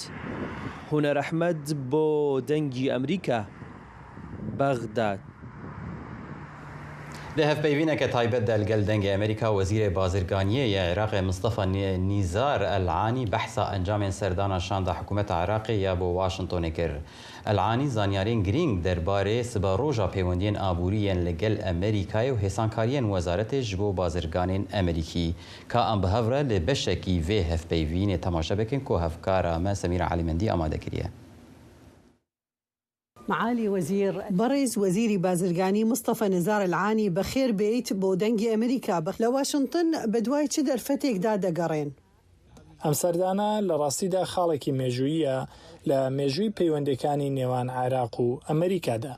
هونەر ئەحمەد بۆ دەنگی ئەمریکا، بەغداد. Di hevpeyvîneke taybet de li gel Dengê Amerîka, Wezîrê Bazirganiyê yê Iraqê Mistefa Nî-, Nîzar El Anî behsa encamên serdana şanda hikûmeta Iraqê ya bo Washingtonê kir. El Anî zanyariyên girîng derbarê siberoja peywendiyên aborî yên li gel Amerîkayê û hêsankariyên wezaretê ji bo bazirganên Amerîkî, ka em bi hev re li beşekî vê hevpeyvînê temaşe bikin ku hevkara me Semîra Elîmendî amade kiriye. معالی وەزیر، بەڕێز وەزیری بازرگانی مستەفا نزار العانی بەخێر بێیت بۆ دەنگی ئەمریکا. لە واشنتن بە دوای چ دەرفەتێکدا دەگەڕێن؟ ئەم سەردانە لە ڕاستیدا خاڵێکی مێژووییە لە مێژووی پەیوەندیەکانی نێوان عێراق و ئەمریکادا.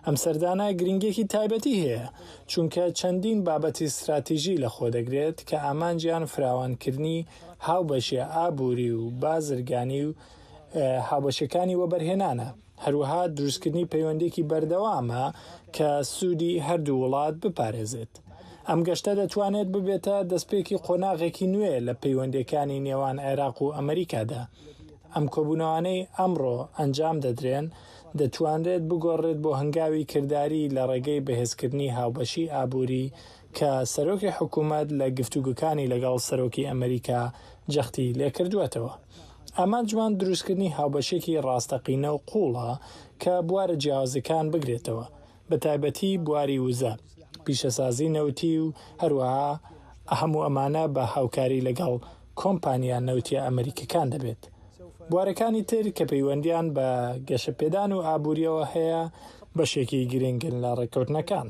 ئەم سەردانە گرنگیەکی تایبەتی هەیە، چونکە چەندین بابەتی استراتیژی لەخۆ دەگرێت کە ئامانجیان فراوانکردنی هاوبەشیە ئابووری و بازرگانی و هاوبەشەکانی وەبەرهێنانە، هەروەها دروستکردنی پەیوەندیەکی بەردەوامە کە سوودی هەردوو وڵات بپارێزێت. ئەم گەشتە دەتوانێت ببێتە دەستپێکی قۆناغێکی نوێ لە پەیوەندیەکانی نێوان عێراق و ئەمریکادا. ئەم کۆبوونەوانەی ئەمڕۆ ئەنجام دەدرێن دەتوانرێت بگۆڕێت بۆ هەنگاوی کرداری لە ڕێگەی بەهێزکردنی هاوبەشی ئابووری کە سەرۆکی حکوومەت لە گفتوگوکانی لەگەڵ سەرۆکی ئەمریکا جەختی لێکردووەتەوە. ئامانجمان دروستکردنی هاوبەشێکی ڕاستەقینە و قووڵە کە بوارە جیاوازەکان بگرێتەوە، بە تایبەتی بواری وزە، پیشەسازی نەوتی و هەروەها هەموو ئەمانە بە هاوکاری لەگەڵ کۆمپانیا نەوتیە ئەمریکیەکان دەبێت. بوارەکانی تر کە پەیوەندیان بە گەشەپێدان و ئابووریەوە هەیە بەشێکی گرنگن لە ڕێککەوتنەکان.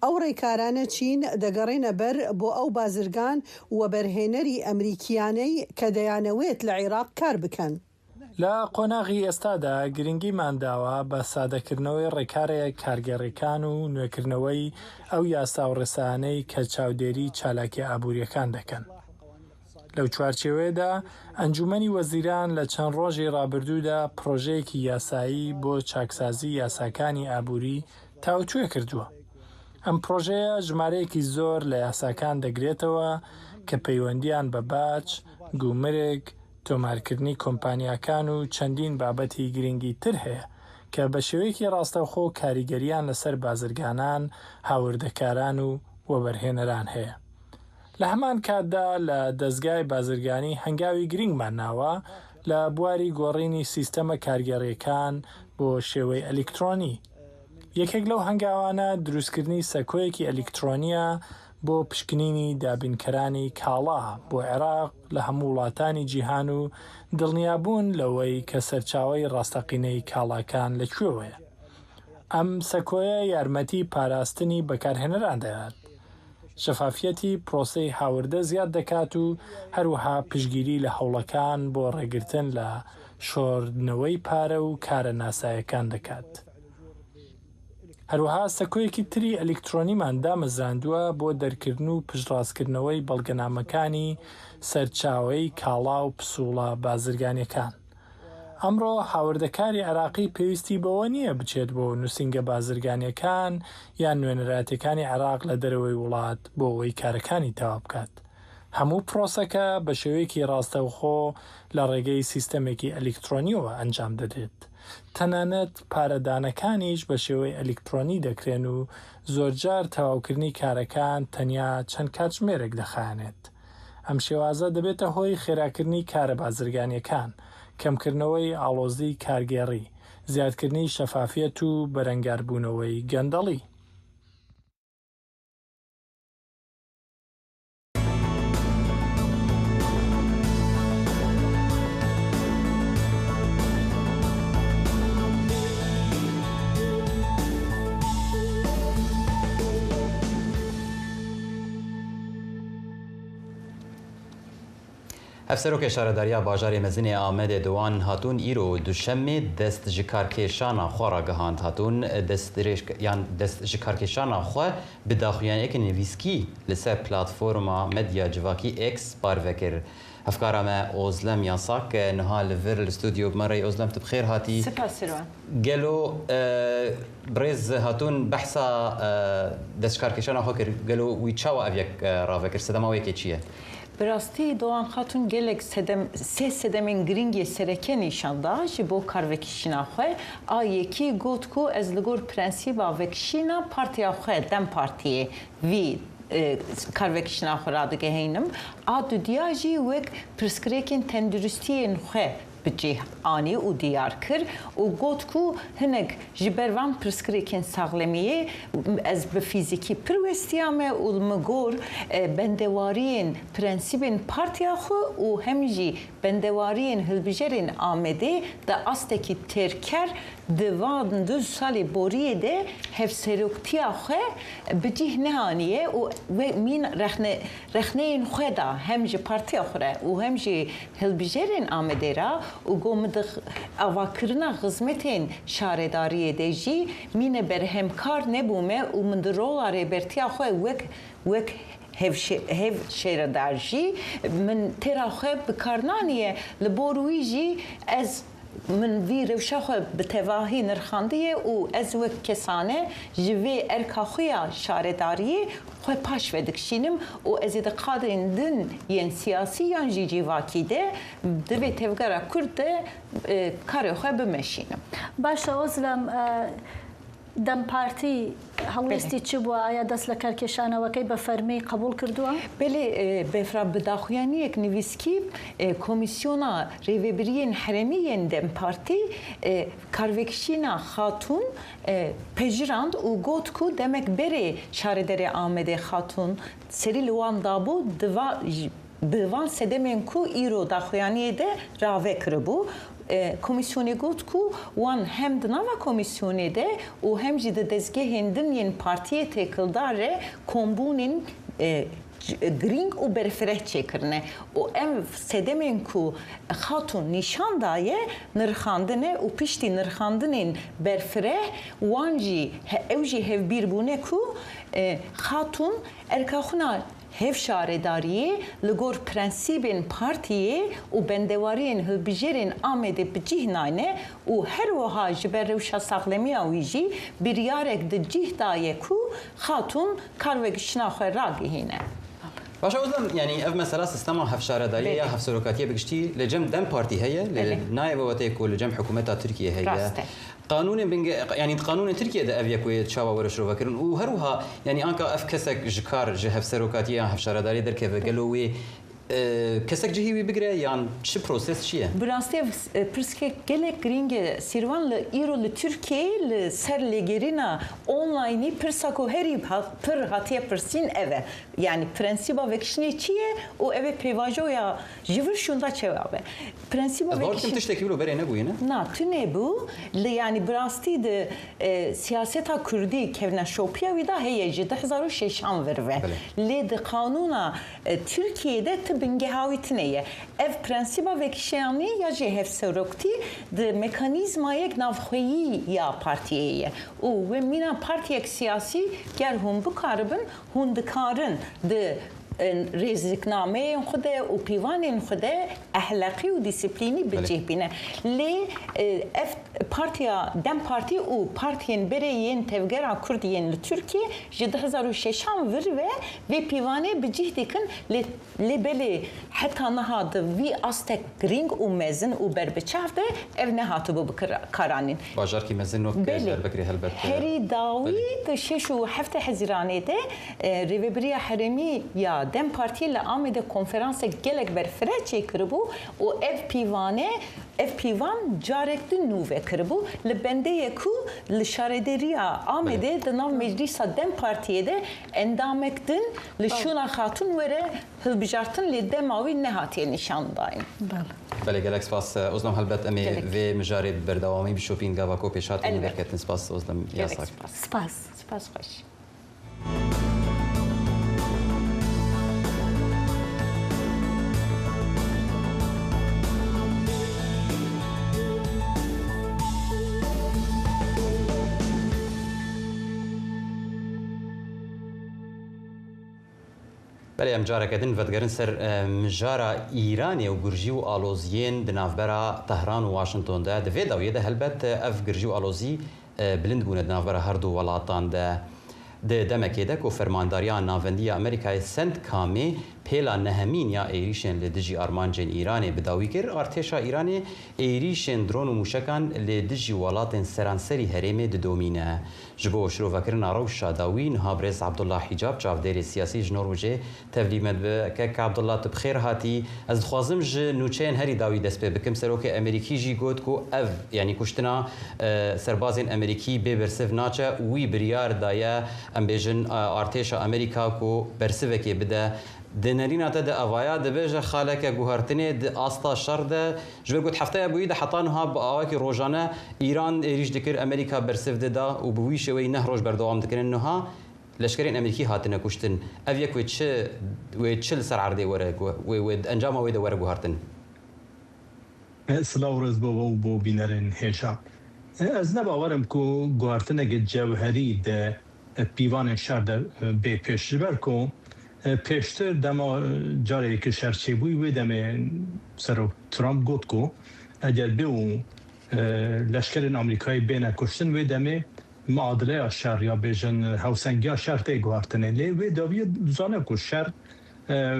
ئەو ڕێکارانە چین دەگەڕێنە بەر بۆ ئەو بازرگان و وەبەرهێنەری ئەمریکیانەی کە دەیانەوێت لە عێراق کار بکەن؟ لە قۆناغی ئێستادا گرنگیمان داوە بە سادەکردنەوەی ڕێکارە کارگێڕیەکان و نوێکردنەوەی ئەو یاسا و ڕێسایانەی کە چاودێری چالاکی ئابووریەکان دەکەن. لەو چوارچێوەیەدا ئەنجومەنی وەزیران لە چەند ڕۆژی ڕابردوودا پڕۆژەیەکی یاسایی بۆ چاکسازی یاساکانی ئابووری تاوتوێ کردووە. ئەم پڕۆژەیە ژمارەیەکی زۆر لە یاساکان دەگرێتەوە کە پەیوەندیان بە باج، گومرگ، تۆمارکردنی کۆمپانیاکان و چەندین بابەتی گرنگی تر هەیە کە بە شێوەیەکی ڕاستەوخۆ کاریگەریان لەسەر بازرگانان، هاوردەکاران و وەبەرهێنەران هەیە. لە هەمان کاتدا لە دەزگای بازرگانی هەنگاوی گرنگمان ناوە لە بواری گۆڕینی سیستەمە کارگێڕیەکان بۆ شێوەی ئەلیکترۆنی. یەکێک لەو هەنگاوانە دروستکردنی سەکۆیەکی ئەلیکترۆنیە بۆ پشکنینی دابینکەرانی کاڵا بۆ عێراق لە هەموو وڵاتانی جیهان و دڵنیابوون لەوەی کە سەرچاوەی ڕاستەقینەی کاڵاکان لەکوێوەیە. ئەم سەکۆیە یارمەتی پاراستنی بەکارهێنەران دەدات. شەفافیەتی پرۆسەی هاوردە زیاد دەکات و هەروەها پشگیری لە هەوڵەکان بۆ ڕێگرتن لە شۆردنەوەی پارە و کارە ناسایەکان دەکات. هەروەها سەکۆیەکی تری ئەلیکترۆنیمان دامەزراندووە بۆ دەرکردن و پشتڕاستکردنەوەی بەڵگەنامەکانی سەرچاوەی کاڵا و پسوڵە بازرگانیەکان. ئەمڕۆ هاوردەکاری عێراقی پێویستی بەوە نییە بچێت بۆ نووسینگە بازرگانیەکان یان نوێنەراتەکانی عێراق لە دەرەوەی وڵات بۆ ئەوەی کارەکانی تەواو بکات. هەموو پرۆسەکە بە شێوەیەکی ڕاستەوخۆ لە ڕێگەی سیستەمێکی ئەلیکترۆنیەوە ئەنجام دەدرێت. تەنانەت پارەدانەکانیش بە شێوەی ئەلیکترۆنی دەکرێن و زۆرجار تەواوکردنی کارەکان تەنیا چەند کاتژمێرێک دەخایەنێت. ئەم شێوازە دەبێتە هۆی خێراکردنی کارە بازرگانیەکان، کەمکردنەوەی ئاڵۆزی کارگێڕی، زیادکردنی شەفافیەت و بەرەنگاربوونەوەی گەندەڵی. Hevserokê Şaredariya Bajarê Mezin ê Amedê Diwan Hatûn îro duşemê dest ji karkêşana xwe ragihand. Hatûn dest dirêj yan dest ji karkêşana xwe bi daxuyaniyeke nivîskî li ser platforma medya civakî X parve kir. Hevkara me Ozlem Yasak niha li vir li stûdyo bi me re ye. Ozlem, tu bi xêr hatî. Spas Sirwan. Gelo, e, birêz Hatûn behsa, e, dest ji karkêşana xwe kir. Gelo wî çawa ev yek, e, rave kir? Sedema wê yekê çi ye? Bi rastî Doğan Xatun gelek sedem, sê sedemên girîng yê sereke nîşan da ji bo karvekişîna xwe. A yekî got ku ez li gor prensîba vekişîna partiya xwe, DEM Partiyê, vî, e, karvekişîna xwe radigehînim. A dudiya jî wek pirsgirêkên tenduristiyên xwe bi cih anî û diyar kir û got ku hinek ji ber van pirsgirêkên saxlemiyê ez bi fîzîkî pir westiyame û li min gor, e, bendewariyên prensîbên partiya xwe û hem jî bendewariyên hilbijerên Amedê di astekî têrker di van du salê boriyê de hevseroktiya xwe bi cih neaniye û wê mîn rexne-, rexneyên xwe da hem ji partiya xwe re û hem jî hilbijerên Amedê re û got, min di avakirina xizmetên şaredariyê de jî mîne berhemkar nebûme û min di rola rêbertiya xwe wek, wek hevşe-, hevşêredar jî min têra xwe bi kar naniye. Li bor wî jî ez, min vî rewşa xwe bi tevahî nirxandiye û ez wek kesane ji vê erka xwe ya şaredariyê xwe paş ve dikişînim û ez ê di qadên din yên siyasî yan jî civakî de di vê tevgera Kurd de, e, karê xwe bimeşînim. Baş e, Ozlem, e, DEM Partî helwêstî Belê. çi bû? Aya dest li karkêşanawekey bi fermî qebûl kirduwa? Belê, e, Befra, bi daxuyaniyek nivîskî, e, Komîsyona Rêvebiriyên Herêmî yên DEM Partî, e, karvekişîna Xatûn, e, pejirand û got ku demek berê şaredarê Amedê Xatûn serî li wan dabû, di va-, bi van sedemên ku îro daxuyaniyê de rave kiribû. E, komîsyonê got ku wan hem di nava komîsyonê de û hem jî di dezgehên din yên partiyê têkildar re kombûnên, e, c-, girîng û berfireh çêkirine û ev sedemên ku Xatûn nîşan daye nirxandine û piştî nirxandinên berfireh wan jî he-, ew jî hevbîr bûne ku, e, Xatûn erka xwe na hevşaredariyê li gor prensîbên partiyê û bendewariyên hilbijêrên Amedê bi cih nayne û her wiha ji ber rewşa saxlemiya wî jî biryarek di cih daye ku Xatûn karvekişina xwe ragihîne. Baş e, Ozlem, yanî ev mesela sistema hevşaredariyê Belê. ya hevserokatiyê bi giştî li cem DEM Partî heye, lê Belê. nayê wewetê ku li cem hikûmeta Tirkiyê heye. Rast e. Qanûnên binge-, yanî di qanûnên Tirkiyê de ev yek wê çawa were şirovekirin û her wiha, yanî anka ev kesek ji kar, ji hevserokatiyê yan hevşaredariyê derkeve, gelo wê, e, kesek cihî wî bigire yan çi proses çi ye? Bi rastî ev, e, pirsgek gelek girîng e. Sîrvan, li îro li Tirkiyeyê li ser lêgerîna onlaynî pirsa ku herî ha-, pir hatiye pirsîn ev e. Yanî prensîba vekişînê çi ye û ev ê pêvajoya ji vir şûnda çawa be? Prensîba Ez bawer dikim vekişîn- tiştekî wilo berê nebûyî, ne? Na, tune bû. Li, yanî bi rastî di, e, siyaseta kurdî kevneşopiya wî de heye ji du hezar û şeşan vir ve. Belê. Lê di qanûna, e, Tirkiyê de ti bingeha wî tune ye. Ev prensîba vekişeyanî ya jî hevseroktî di mekanîzmayek navxweyî ya partiyê ye. Û wê mîna partiyek siyasî ger hûn bikaribin, hûn dikarin di, e, rêziknameyên xwe de û pîvanên xwe de ehleqî û dîsîplînî bi Belê. cih bîne. Lê, e, ev partiya DEM Partî û partiyên berê yên tevgera Kurd yên li Tirkiyê ji du hezar û şeşan vir ve vê pîvanê bi cih dikin, lê, lê belê heta niha di vî astek girîng û mezin û berbiçav de ev nehatibû bi kira-, karanîn. Bajarkî mezin wek Belê. Diyarbekirê helbet, e, Herî dawî Belê. di şeş û heftê Hezîranê de, e, Rêvebiriya Herêmî ya DEM Partiyê li Amedê konferansek gelek berfireh çêkiribû û ev pîvane, ev pîvan carek din nû vekiribû. Li bendê ye ku li şaredêriya Amedê Belê. di nav meclîsa DEM Partiyê de endamek din li Belê. Şûna Xatûn were hilbijartin, lê dema wî nehatiye nîşandayîn. Belê. Belê, gelek spas, e, Ozlem, helbet em ê Gelek. vê mijarê bi berdewamî bişopîn gava ku pêşhatin Elbet. derketin. Spas, Ozlem Gelek Yasak. spas. Spas. Spas xweş. Belê, em careke din vedigerin ser, e, mijara Îranê û gurjî û aloziyên di navbera Tehran û Washington de. Di vê dawiyê de helbet, e, ev girjî û alozî, e, bilind bûne di navbera her du welatan de. Di demekê de ku Fermandariya Navendî ya Amerîkayê CENTCOMê pêla nehemîn ya êrîşên li dijî armancên Îranê bi dawî kir, artêşa Îranê êrîşên dron û mûşekan li dijî welatên seranserî herêmê didomîne. Ji bo şirovekirina rewşa dawî niha birêz Abdullah Hicab, çavdêrê siyasî ji Norwêcê, tevlî me dibe. Kek Abdullah, tu bi xêr hatî. Ez dixwazim ji nûçeyên herî dawî dest pê bikim. Serokê Amerîkî jî got ku ev, yanî kuştina, e, serbazên Amerîkî bê bersiv naçe. Wî biryar daye, em bêjin, e, artêşa Amerîka ku bersivekê bide. Di nerîna te de evaya dibêje xaleke guhertinê di asta şer de, ji ber ku di hefteya bûyî de heta niha bi awakî rojane Îran êrîş dikir, Amerîka bersiv dida û bi wî şêweyî neh roj berdewam dikirin. Niha leşkerên Amerîkî hatine kuştin. Ev yek wê çi, wê çi li ser erdê were, ku wê, wê encama wê de were guhartin? E, silav û rêz bo we û bo bînerên hêja. E, ez ne bawer im ku guhartineke cewherî di, e, pîvanên şer de, e, bê pêş. Ji ber ku, e, pêştir dema, e, carê yekê şer çêbûyî, wê demê Serok Trump got ku eger bê û, e, leşkerên Amerîkayê bêne kuştin, wê demê muadileya şer ya bêjin hewsengiya şer tê guhartinê. Lê wê dawiyê dizane ku şer, e,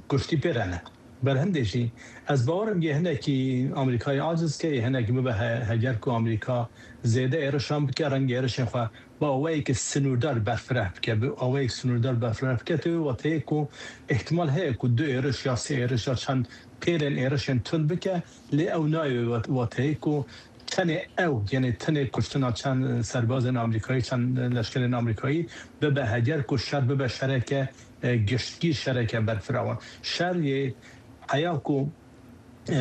kuştî pê re ne. Berhindê jî ez bawer im yê hinekî Amerîkayê aciz ke, yê hinekî bibe he-, heger ku Amerîka zêde êrişan bike, rengê êrişên xwe bi awayeke sinûrdar berfireh bike, bi awayek sinûrdar berfireh bike, tê wê wateyê ku îhtimal heye ku du êriş ya sê êriş ya çend pêlên êrişên tund bike, lê ew nayê wê wat-, wateyê ku tenê ew, yanî tenê kuştina çend serbazên Amerîkayî, çend leşkerên Amerîkayî bibe heger ku şer bibe şereke, e, giştgîr, şereke berfirawan. Şer yê heya ku, e,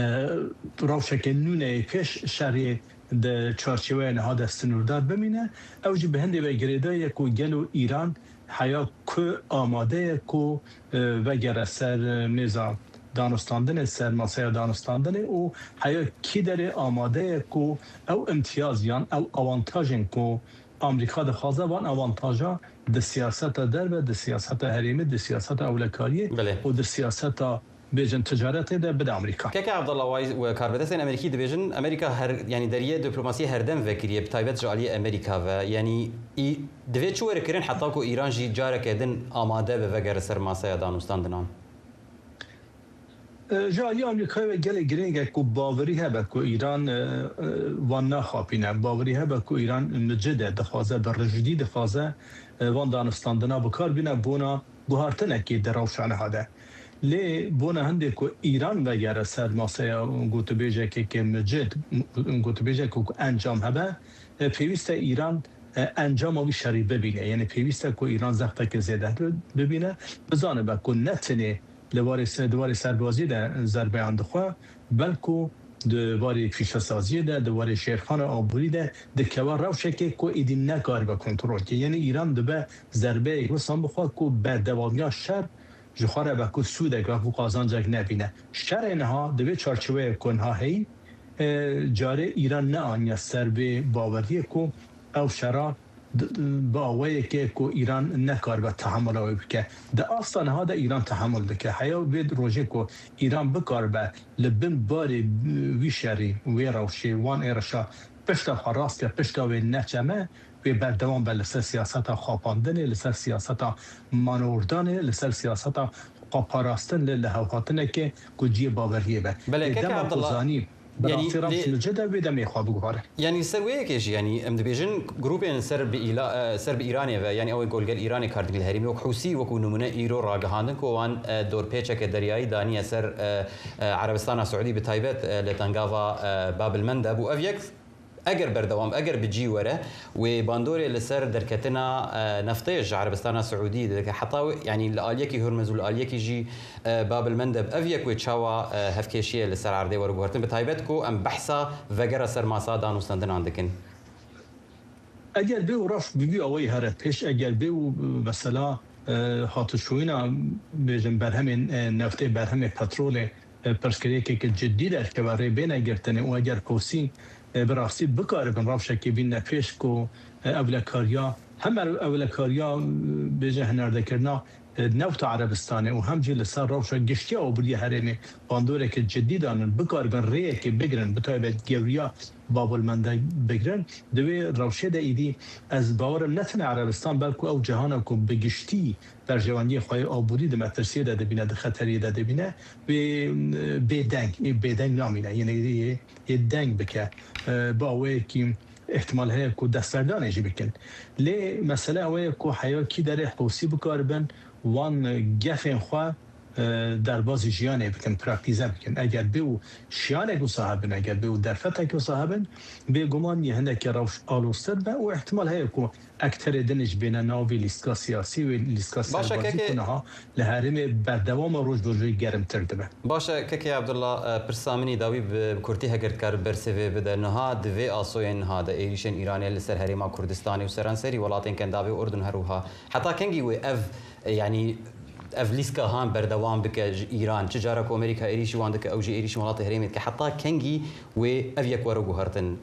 rewşeke nû neyê pêş, şer yê di çarçeweya niha de sinûrdar bimîne. Ew jî bi hindê ve girêdayî ye ku gelo Îran heya ku amade ye ku, e, vegere ser, e, mêza danûstandinê, ser masaya danûstandinê û heya kî derê amade ye ku ew îmtiyaz yan ew awantajên ku Amerîka dixwaze, van awantaja di siyaseta derve, di siyaseta herêmê, di siyaseta ewlekariyê Belê. û di siyaseta bêjin ticaretê de bide Amerîka. Keke Abdullah, way we karbidestên Amerîkî dibêjin, Amerîka her, yanî deriyê diplomasiyê herdem vekiriye, bi taybet ji aliyê Amerîka ve. Yanî î, divê çi were kirin heta ku Îran jî careke din amade be vegere ser masaya danûstandinan? E, ji aliyê Amerîkayê ve gelek girîng e ku bawerî hebe ku Îran, e, e, wan naxapîne. Bawerî hebe ku Îran micid e, dixwaze, bi rijdî dixwaze, e, van danûstandina bi kar bîne bona guhartinekê di rewşa niha de. Lê bona hindê ku Îran vegere ser masaya gotûbêjekê ke micid, gotûbêjek ku encam hebe, e, pêwîst e Îran, e, encama wî şerî bibîne. Yanî pêwîst e ku Îran zexteke zêde bibîne, bizanibe ku ne tenê li warê se-, di warê serbaziyê de zerbeyan dixwe, belku di warê pîşesaziyê de, di warê jêrxana aborî de dikeve rewşekê ku êdî nekaribe kontrol ke. Yanî Îran dibe zerbeyek wisan bixwe ku berdewamiya şer ji xwe re be ku sûdek, be ku qazancek nebîne. Şerê niha di vê çarçeweyê ku niha heyî, e, carê Îran neaniye ser vê baweriyê ku ew şera d-, d-, bi awayekê ku Îran nekaribe tehemula wê bike. Di asta niha de Îran tehemul dike. Heya vê rojê ku Îran bikaribe li bin barê wî şerî, wê rewşê, wan êrişa pişta xwe rast ke, pişta wê neçeme, wê berdewam be li ser siyaseta xapandinê, li ser siyaseta manordanê, li ser siyaseta xweparastin li, li hevhatinekê ku cihê baweriyê be. Belê, Lê keke dema ku Abdullah, zanî, bi yanî rastî rewş lê li cih de wê demê xwe biguhere. Yanî li ser wê yekê jî, yanî em dibêjin grûpên ser bi îla-, e, ser bi Îranê ve, yanî ew ê ku li gel Îranê kar dikin li herêmê, wek Hûsî, wekû nimûne îro ragihandin ku wan, e, dorpêçeke deryayî daniye ser, e, e, Erebistana Siûdî, bi taybet, e, li tengava, e, Bab el Mendeb û ev yek eger berdewam, eger bi cî were, wê bandorê li ser derketina, e, neftê ji Erebistana Siûdî dike. Heta wê, yanî li aliyekî Hurmuz û li aliyekî jî, e, Bab el Mendeb, ev yek wê çawa, e, hevkêşiyê li ser erdê were guhertin, bi taybet ku em behsa vegera ser masa danûstandinan dikin. Eger bê û rewş bi vî awayî here pêş, eger bê û, mesela, e, hatişûyîna, bêjin, berhemên, e, neftê, berhemê petrolê, e, pirsgirêkeke cidî derkeve, rê bêne girtinê û eger Hûsî, e, bi rastî bikaribin rewşekê bîne pêş ku, e, ewlekariya, hem ew-, ewlekariya, e, bêje hinerdekirina e, nefta Erebistanê û hem jî li ser rewşa giştiya aboriyê herêmê bandoreke cidî danin, bikaribin rêyekê bigirin, bi taybet gewriya Babelmendê bigirin, di wê rewşê de êdî ez bawer im ne tenê Erebistan, belku ew cihana ku bi giştî berjewendiyê xwe yê aborî di metirsiyê de dibîne, di xeteriyê de dibîne, wê, e, bêdeng, ê bêdeng namîne, yê, yê, yê deng bike, e, bi awayekî ihtimal heye ku destberdanê jî bikin. Lê mesele ew ye ku heya kî derê Hûsî bikaribin wan gefên xwe, e, derbazî jiyanê bikin, praktîze bikin. Eger bê û şiyanek wisa hebin, eger bê û derfetek wisa hebin, bêguman yê hindekî rewş aloztir be û ihtimal heye ku ekterê din jî bêne nav vê lîstika siyasî wê lîstika Baş e, serbazî kekê. ku niha li herêmê berdewam e, roj bi rojê germtir dibe. Baş e, kekê Abdullah, e, pirsa min î dawî bi, bi kurtî heger dikar bersivê bide. Niha di vê asoyên niha de êrîşên Îranê li ser herêma Kurdistanê û seranserî welatên Kendavê û Urdun her wiha. Heta kengî wê ev, e, yanî ev lîstika han berdewam bike ji Îran? Çi cara ku Amerîka êrîşî wan dike, ew jî êrîşî welatê herêmê dike. Heta kengî wê ev yek were guhertin?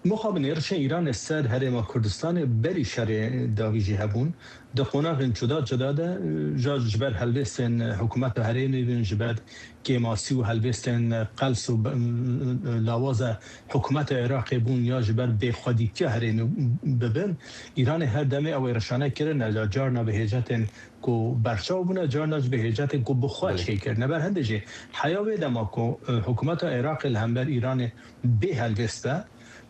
Mixabin êrişên Îranê ser Herêma Kurdistanê berî şerê dawî jî hebûn. Di qonaxên cuda cuda de, e, ja ji ber helbestên hikûmeta herêmê bin, ji ber kêmasî û helbestên qels û be-, lawaza hikûmeta Iraqê bûn ya ji ber bêxwedîtiya herêmê bibin, Îranê her demê ew êrişane kirine, ya carna bi hêcetên ku berçav bûne, carna jî bi hêcetên ku bi xwe Belê. çêkirine. Ber hindê jî heya wê dema ku, e, hikûmeta Iraqê li hember Îranê bê helbest be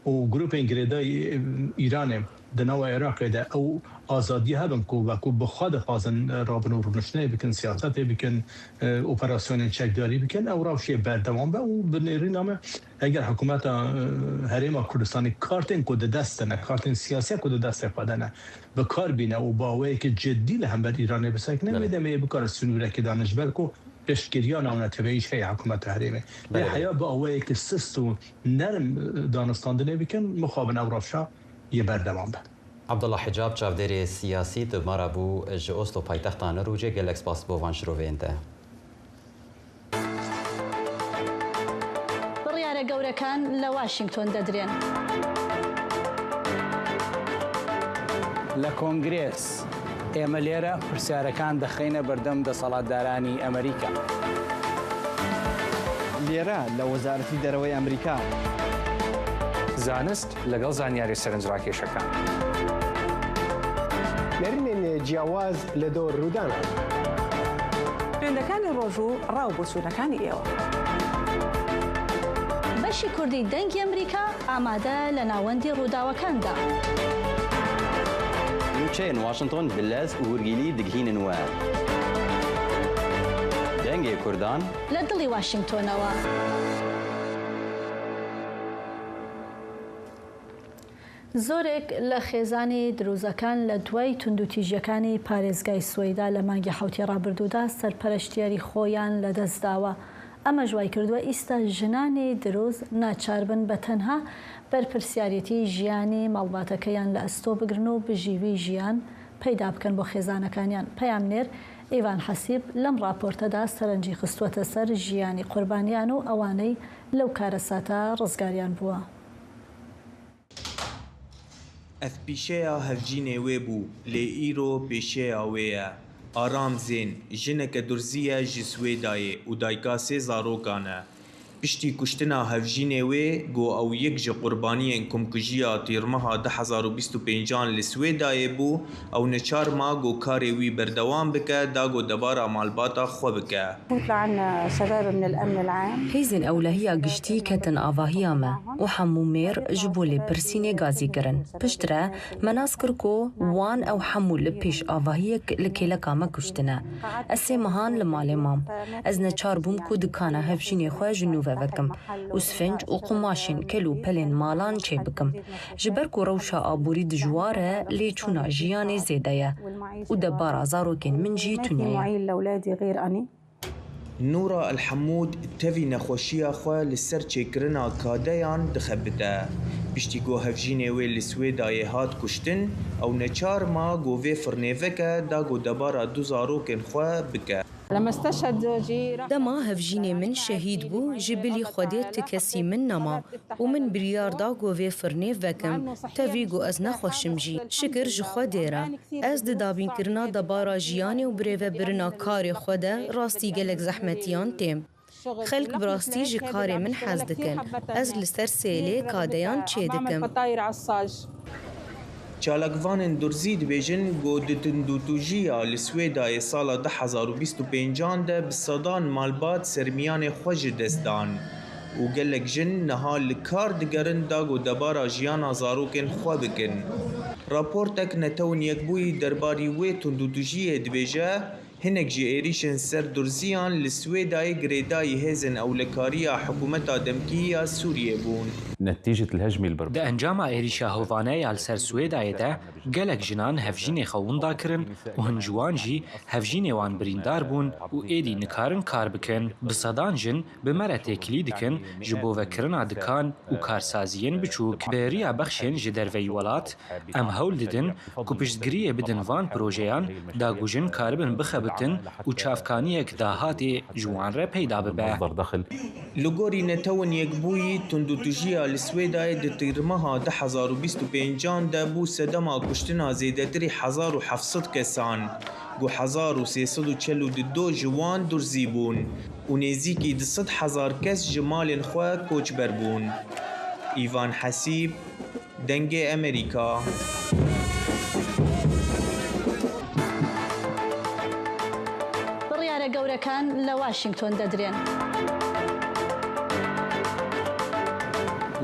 û grûpên girêdayî, e, Îranê di nava Iraqê de ew azadiyê hebin ku wekû bi xwe dixwazin, e, rabin û rûniştinê bikin, siyasetê bikin, e, operasyonên çekdarî bikin, ew rewşê berdewam be û bi nêrîna me eger hikûmeta, e, Herêma Kurdistanê kartên ku di dest de ne, kartên siyasiya ku di destê xwe de ne, bi kar bîne û bi awayekî cidî li hember Îranê bisekine, Belê. wê demê bikare sinûrekê dane, ji ber ku piştgiriya navneteweyî jî heye hikûmeta herêmê. Lê Belê, belê. heya bi awayekî sist û nerm, e, danûstandinê bikin, mixabin ew rewşa yê berdewam be. Abdullah Hicab, çavdêrê siyasî, di me re bû ji Oslo, paytexta Norwêcê. Gelek spas bo van şiroveyên te. بڕیارە گەورەکان لە واشنگتۆن دەدرێن. لە کۆنگرێس ئێمە لێرە پرسیارەکان دەخەینە بەردەم دەسەڵاتدارانی ئەمریکا. لێرە لە وەزارەتی دەرەوەی ئەمریکا. زانست لەگەڵ زانیاری سەرنجڕاکێشەکان. نەرینێن جیاواز لە دۆر ڕوودانە. خوێندەکانی ڕۆژ و ڕاو بۆچوونەکانی ئێوە. بەشی کوردی دەنگی ئەمریکا ئامادە لە ناوەندی ڕووداوەکاندا. نوچەیەن واشنتۆن بلەز و هورگیلی دگهینن وە دەنگێ کوردان. لە دڵی واشنگتۆنەوە. زۆرێک لە خێزانی دروزەکان لە دوای توندوتیژیەکانی پارێزگای سوەیدا لە مانگی حەوتی ڕابردوودا سەرپەرشتیاری خۆیان لەدەستداوە. ئەمەش وای کردووە ئیستا ژنانی دروز ناچار بن بە تەنها بەرپرسیارێتی ژیانی ماڵباتەکەیان لە ئەستۆ بگرن و بژیوی ژیان پەیدا بکەن بۆ خێزانەکانیان. پەیامنێر ئیڤان حەسیب لەم ڕاپۆرتەدا سەرنجی خستووەتە سەر ژیانی قوربانیان و ئەوانەی لەو کارەساتە ڕزگاریان بووە. Ev pîşeya hevjînê wê bû, lê îro pêşeya wê ye. Aram Zên, jineke durzî ye ji Swêdayê û dayika sê zarokan e. Piştî kuştina hevjînê wê, ku ew yek ji qurbaniyên komkujiya tîrmeha du hezar û bîst û pêncan li Swêdayê bû, ew neçar ma ku karê wî berdewam bike, da ku debara malbata xwe bike. فوت لعنا شباب من الأمن العام. Hêzên ewlehiya giştî ketin avahiya me û hemû mêr ji bo lêpirsînê gazî kirin. Piştre me nas kir ku wan ew hemû li pêş avahiyek li kêleka me kuştine. Ez sê mehan li malê mam. Ez neçar bûm ku dikana hevjînê xwe ji nû ve vekim û sfinc û qumaşên kel û pelên malan çêbikim. Ji ber ku rewşa aborî dijwar e, lê çûna jiyanê zêde ye û debara zarokên min jî tune ye. Nûra El Hemûd tevî nexweşiya xwe li ser çêkirina kadeyan dixebite. Piştî ku hevjînê wê li Swêdayê hat kuştin, ew neçar ma ku vê firnê veke da ku debara du zarokên xwe bike. Dema hevjînê min şehîd bû, ji bilî Xwedê ti kesî min nema û min biryar da ku vê firnê vekim, tevî ku ez nexweşim jî. Şikir ji Xwedê re. Ez di dabînkirina debara jiyanê û birêvebirina karê xwe de rastî gelek zehmetiyan têm. Xelk bi rastî ji karê min hez dikin. Ez li ser sêlê kadeyan çêdikim. Çalakvanên durzî dibêjin ku di tundûtûjiya li Swêdayê sala du hezar û bîst û pêncan de bi sedan malbat sermiyanê xwe ji dest dan û gelek jin niha li kar digerin da ku debara jiyana zarokên xwe bikin. Raportek Netewên Yekbûyî derbarî wê tundûtûjiyê dibêje, hinek ji êrîşên ser durziyan li Swêdayê girêdayî hêzên ewlekariya hikûmeta demkî ya Sûriyê bûn. نتيجة الهجمة البربرية. Di encama êrîşa hovane ya li ser Swêdayê de gelek jinan hevjînê xwe winda kirin û hin ji wan jî hevjînê wan birîndar bûn û êdî nikarin kar bikin. Bi sedan jin bi me re têkilî dikin ji bo vekirina dikan û karsaziyên biçûk. Bi riya bexşên ji derveyî welat, em hewl didin ku piştgiriyê bidin van projeyan, da ku jin karibin bixebitin û çavkaniyek dahatê ji wan re peyda bibe. Li gorî Netewên Yekbûyî, tundûtûjiya li Swêdayê di tîrmeha du hezar û bîst û pêncan de bû sedema kuştina zêdetirî hezar û heft sed kesan, ku hezar û sê sed û çel û du ji wan durzî bûn û nêzîkî du sed hezar kes ji malên xwe koçber bûn. Îvan Hesîb, Dengê Emerîka. بڕیارە گەورەکان لە واشنگتۆن دەدرێن.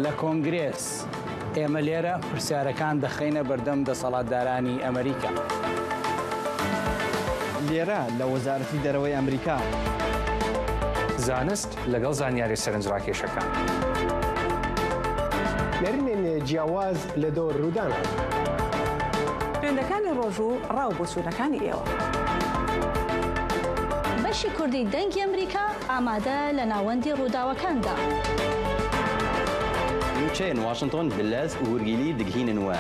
لە کۆنگرێس ئێمە لێرە پرسیارەکان دەخەینە بەردەم دەسەڵاتدارانی ئەمریکا. لێرە لە وەزارەتی دەرەوەی ئەمریکا. زانست لەگەڵ زانیاری سەرنجڕاکێشەکان. نەرینێن جیاواز لە دۆ ڕوودانە. خوێندەکانی ڕۆژ و ڕاو بۆچوونەکانی ئێوە. بەشی کوردی دەنگی ئەمریکا ئامادە لە ناوەندی ڕووداوەکاندا. Nûçeyên Washington bi lez û hûrgîlî digihînin we.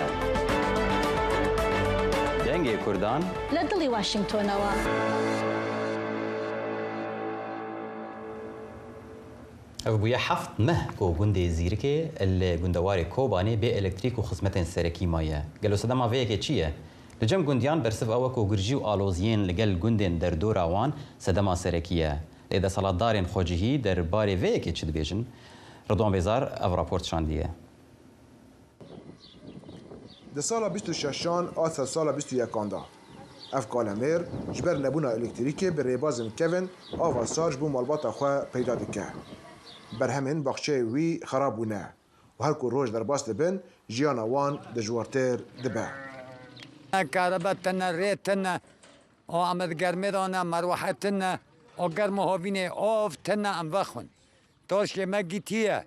Dengê Kurdan. لە دڵی واشنگتۆنەوە. Ev bûye heft meh ku gundê Zîrikê li gundewarê Kobanê bê elektrîk û xizmetên serekî maye. Gelo sedema vê yekê çi ye? Li cem gundiyan bersiv ew e ku girjî û aloziyên li gel gundên derdora wan sedema serekî ye. Lê desthilatdarên xwecihî derbarê vê yekê çi dibêjin? Ridwan Bêzar ev rapor şandiye. Di sala bîst û şeşan a ser sala bîst û yekan de, ev kalemêr ji ber nebûna elektrîkê bi rêbazên kevin ava sar ji bo malbata xwe peyda dike. Berhemên baxçeyê wî xerab bûne û her ku roj derbas dibin, jiyana wan dijwartir dibe. Ne karibe tine, rê tine, o em di germê de ne, merwehe tine, o germ û havînê av tine, em vexwin. Tarşkê me gîtiye.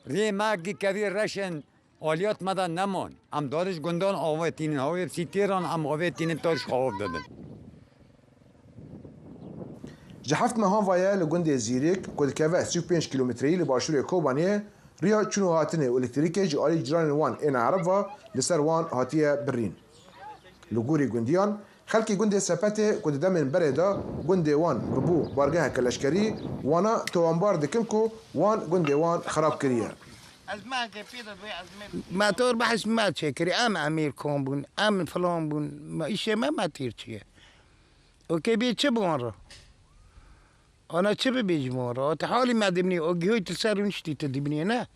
Rê me gî kevî reşên aliyat me de nemon. Em darij gundan avêtînin, havê sîtêran em avêtînin tarşk av didin. Ji heft mehan ve ye li gundê Zîrik ku dikeve sî û pênc kîlometreyî li başûrê Kobaniyê, riya çûn û hatinê û elektrîkê ji alî ciranên wan ên Ereb ve li ser wan hatiye birîn. Li gorî gundiyan, xelkê gundê Sepetê ku di demên berê de gundê wan bibû bargeheke leşkerî, wana towanbar dikin ku wan gundê wan xerab kiriye. Motor behs me çêkirî, em emîr kom bûn, em filan bûn, me îşê me me tîr çiye. Okey bê çi bi wan re? Ana çi bibêjim wan re? Ate halî me dimnî, o gihoy tu ser rûniştî tu dimnî ne?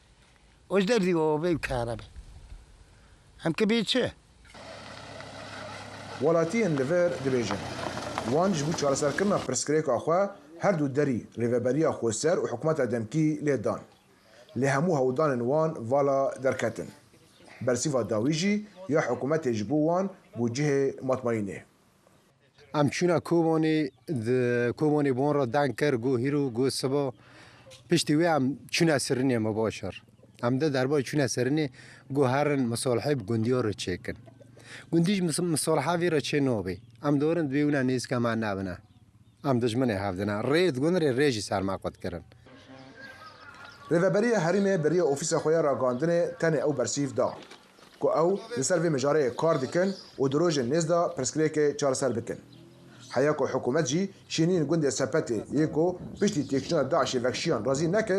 O ji derdî o bê kare be. Em ke bê çi? Welatiyên li vir dibêjin, wan ji bo çareserkirina pirsgirêka xwe her du derî Rêveberiya Xweser û Hikûmeta Demkî lê dan. Lê hemû hewldanên wan vala derketin. Bersîva dawî jî ya hikûmetê ji bo wan bû cihê matmayînê. Em çûna Kobanê, di Kobanê bon re deng kir, got hîro, got siba. Piştî wê em çûna Sirinê, mebaşir. Em de derbarê çûna Sirinê got herin misolhê bi gundiya re çêkin. Gundî ji mis-, misolha vê re çê nabê. Em dorin divê wina nêzîka me nebine. Em dijminê hev dine. Rê di gund rê, rê jî ser me qut kirin. Rêveberiya Herêmê bi riya ofîsa xwe ya ragihandinê tenê ew bersîv da ku ew li ser vê mijareyê kar dikin û di rojên nêz de pirsgirêkê çareser bikin. Heya ku hikûmet jî şîniyên gundê Sepetê yê ku piştî têkçûna DAIŞê vekşiyan razî neke,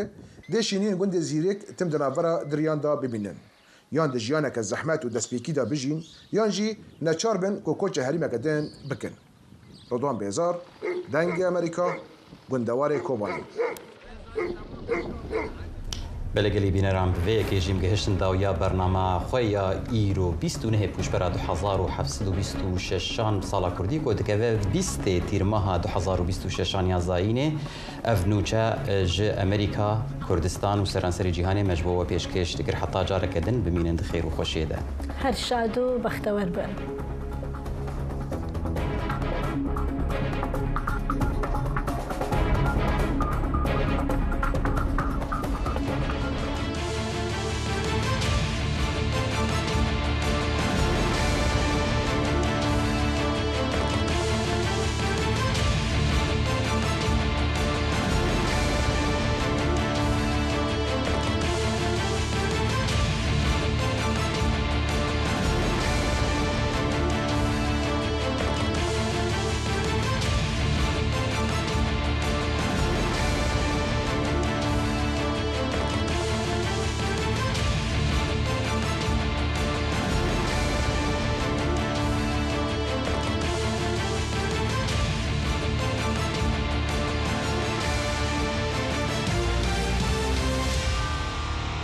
dê şîniyên gundê Zîrêk tim di navbera diriyan de bimînin. Yan di jiyaneke zehmet û destpêkî de bijîn, yan jî neçar bin ku koça herêmeke din bikin. Ridwan Bêzar, Dengê Amerîka, gundewarê Kobanê. Belê gelî bîneran, bi vê yekê jî em gihiştin dawiya bernama xwe ya îro, bîst û nehê pûşbera du hezar û heft sed û bîst û şeşan, sala kurdî ku dikeve bîstê tîrmeha du hezar û bîst û şeşan ya zayînê. Ev nûçe, e, ji Amerîka, Kurdistan û seranserê cîhanê me ji bo we pêşkêş dikir. Heta careke din bimînin di xêr û xweşiyê de. Her şad û bextewer bin.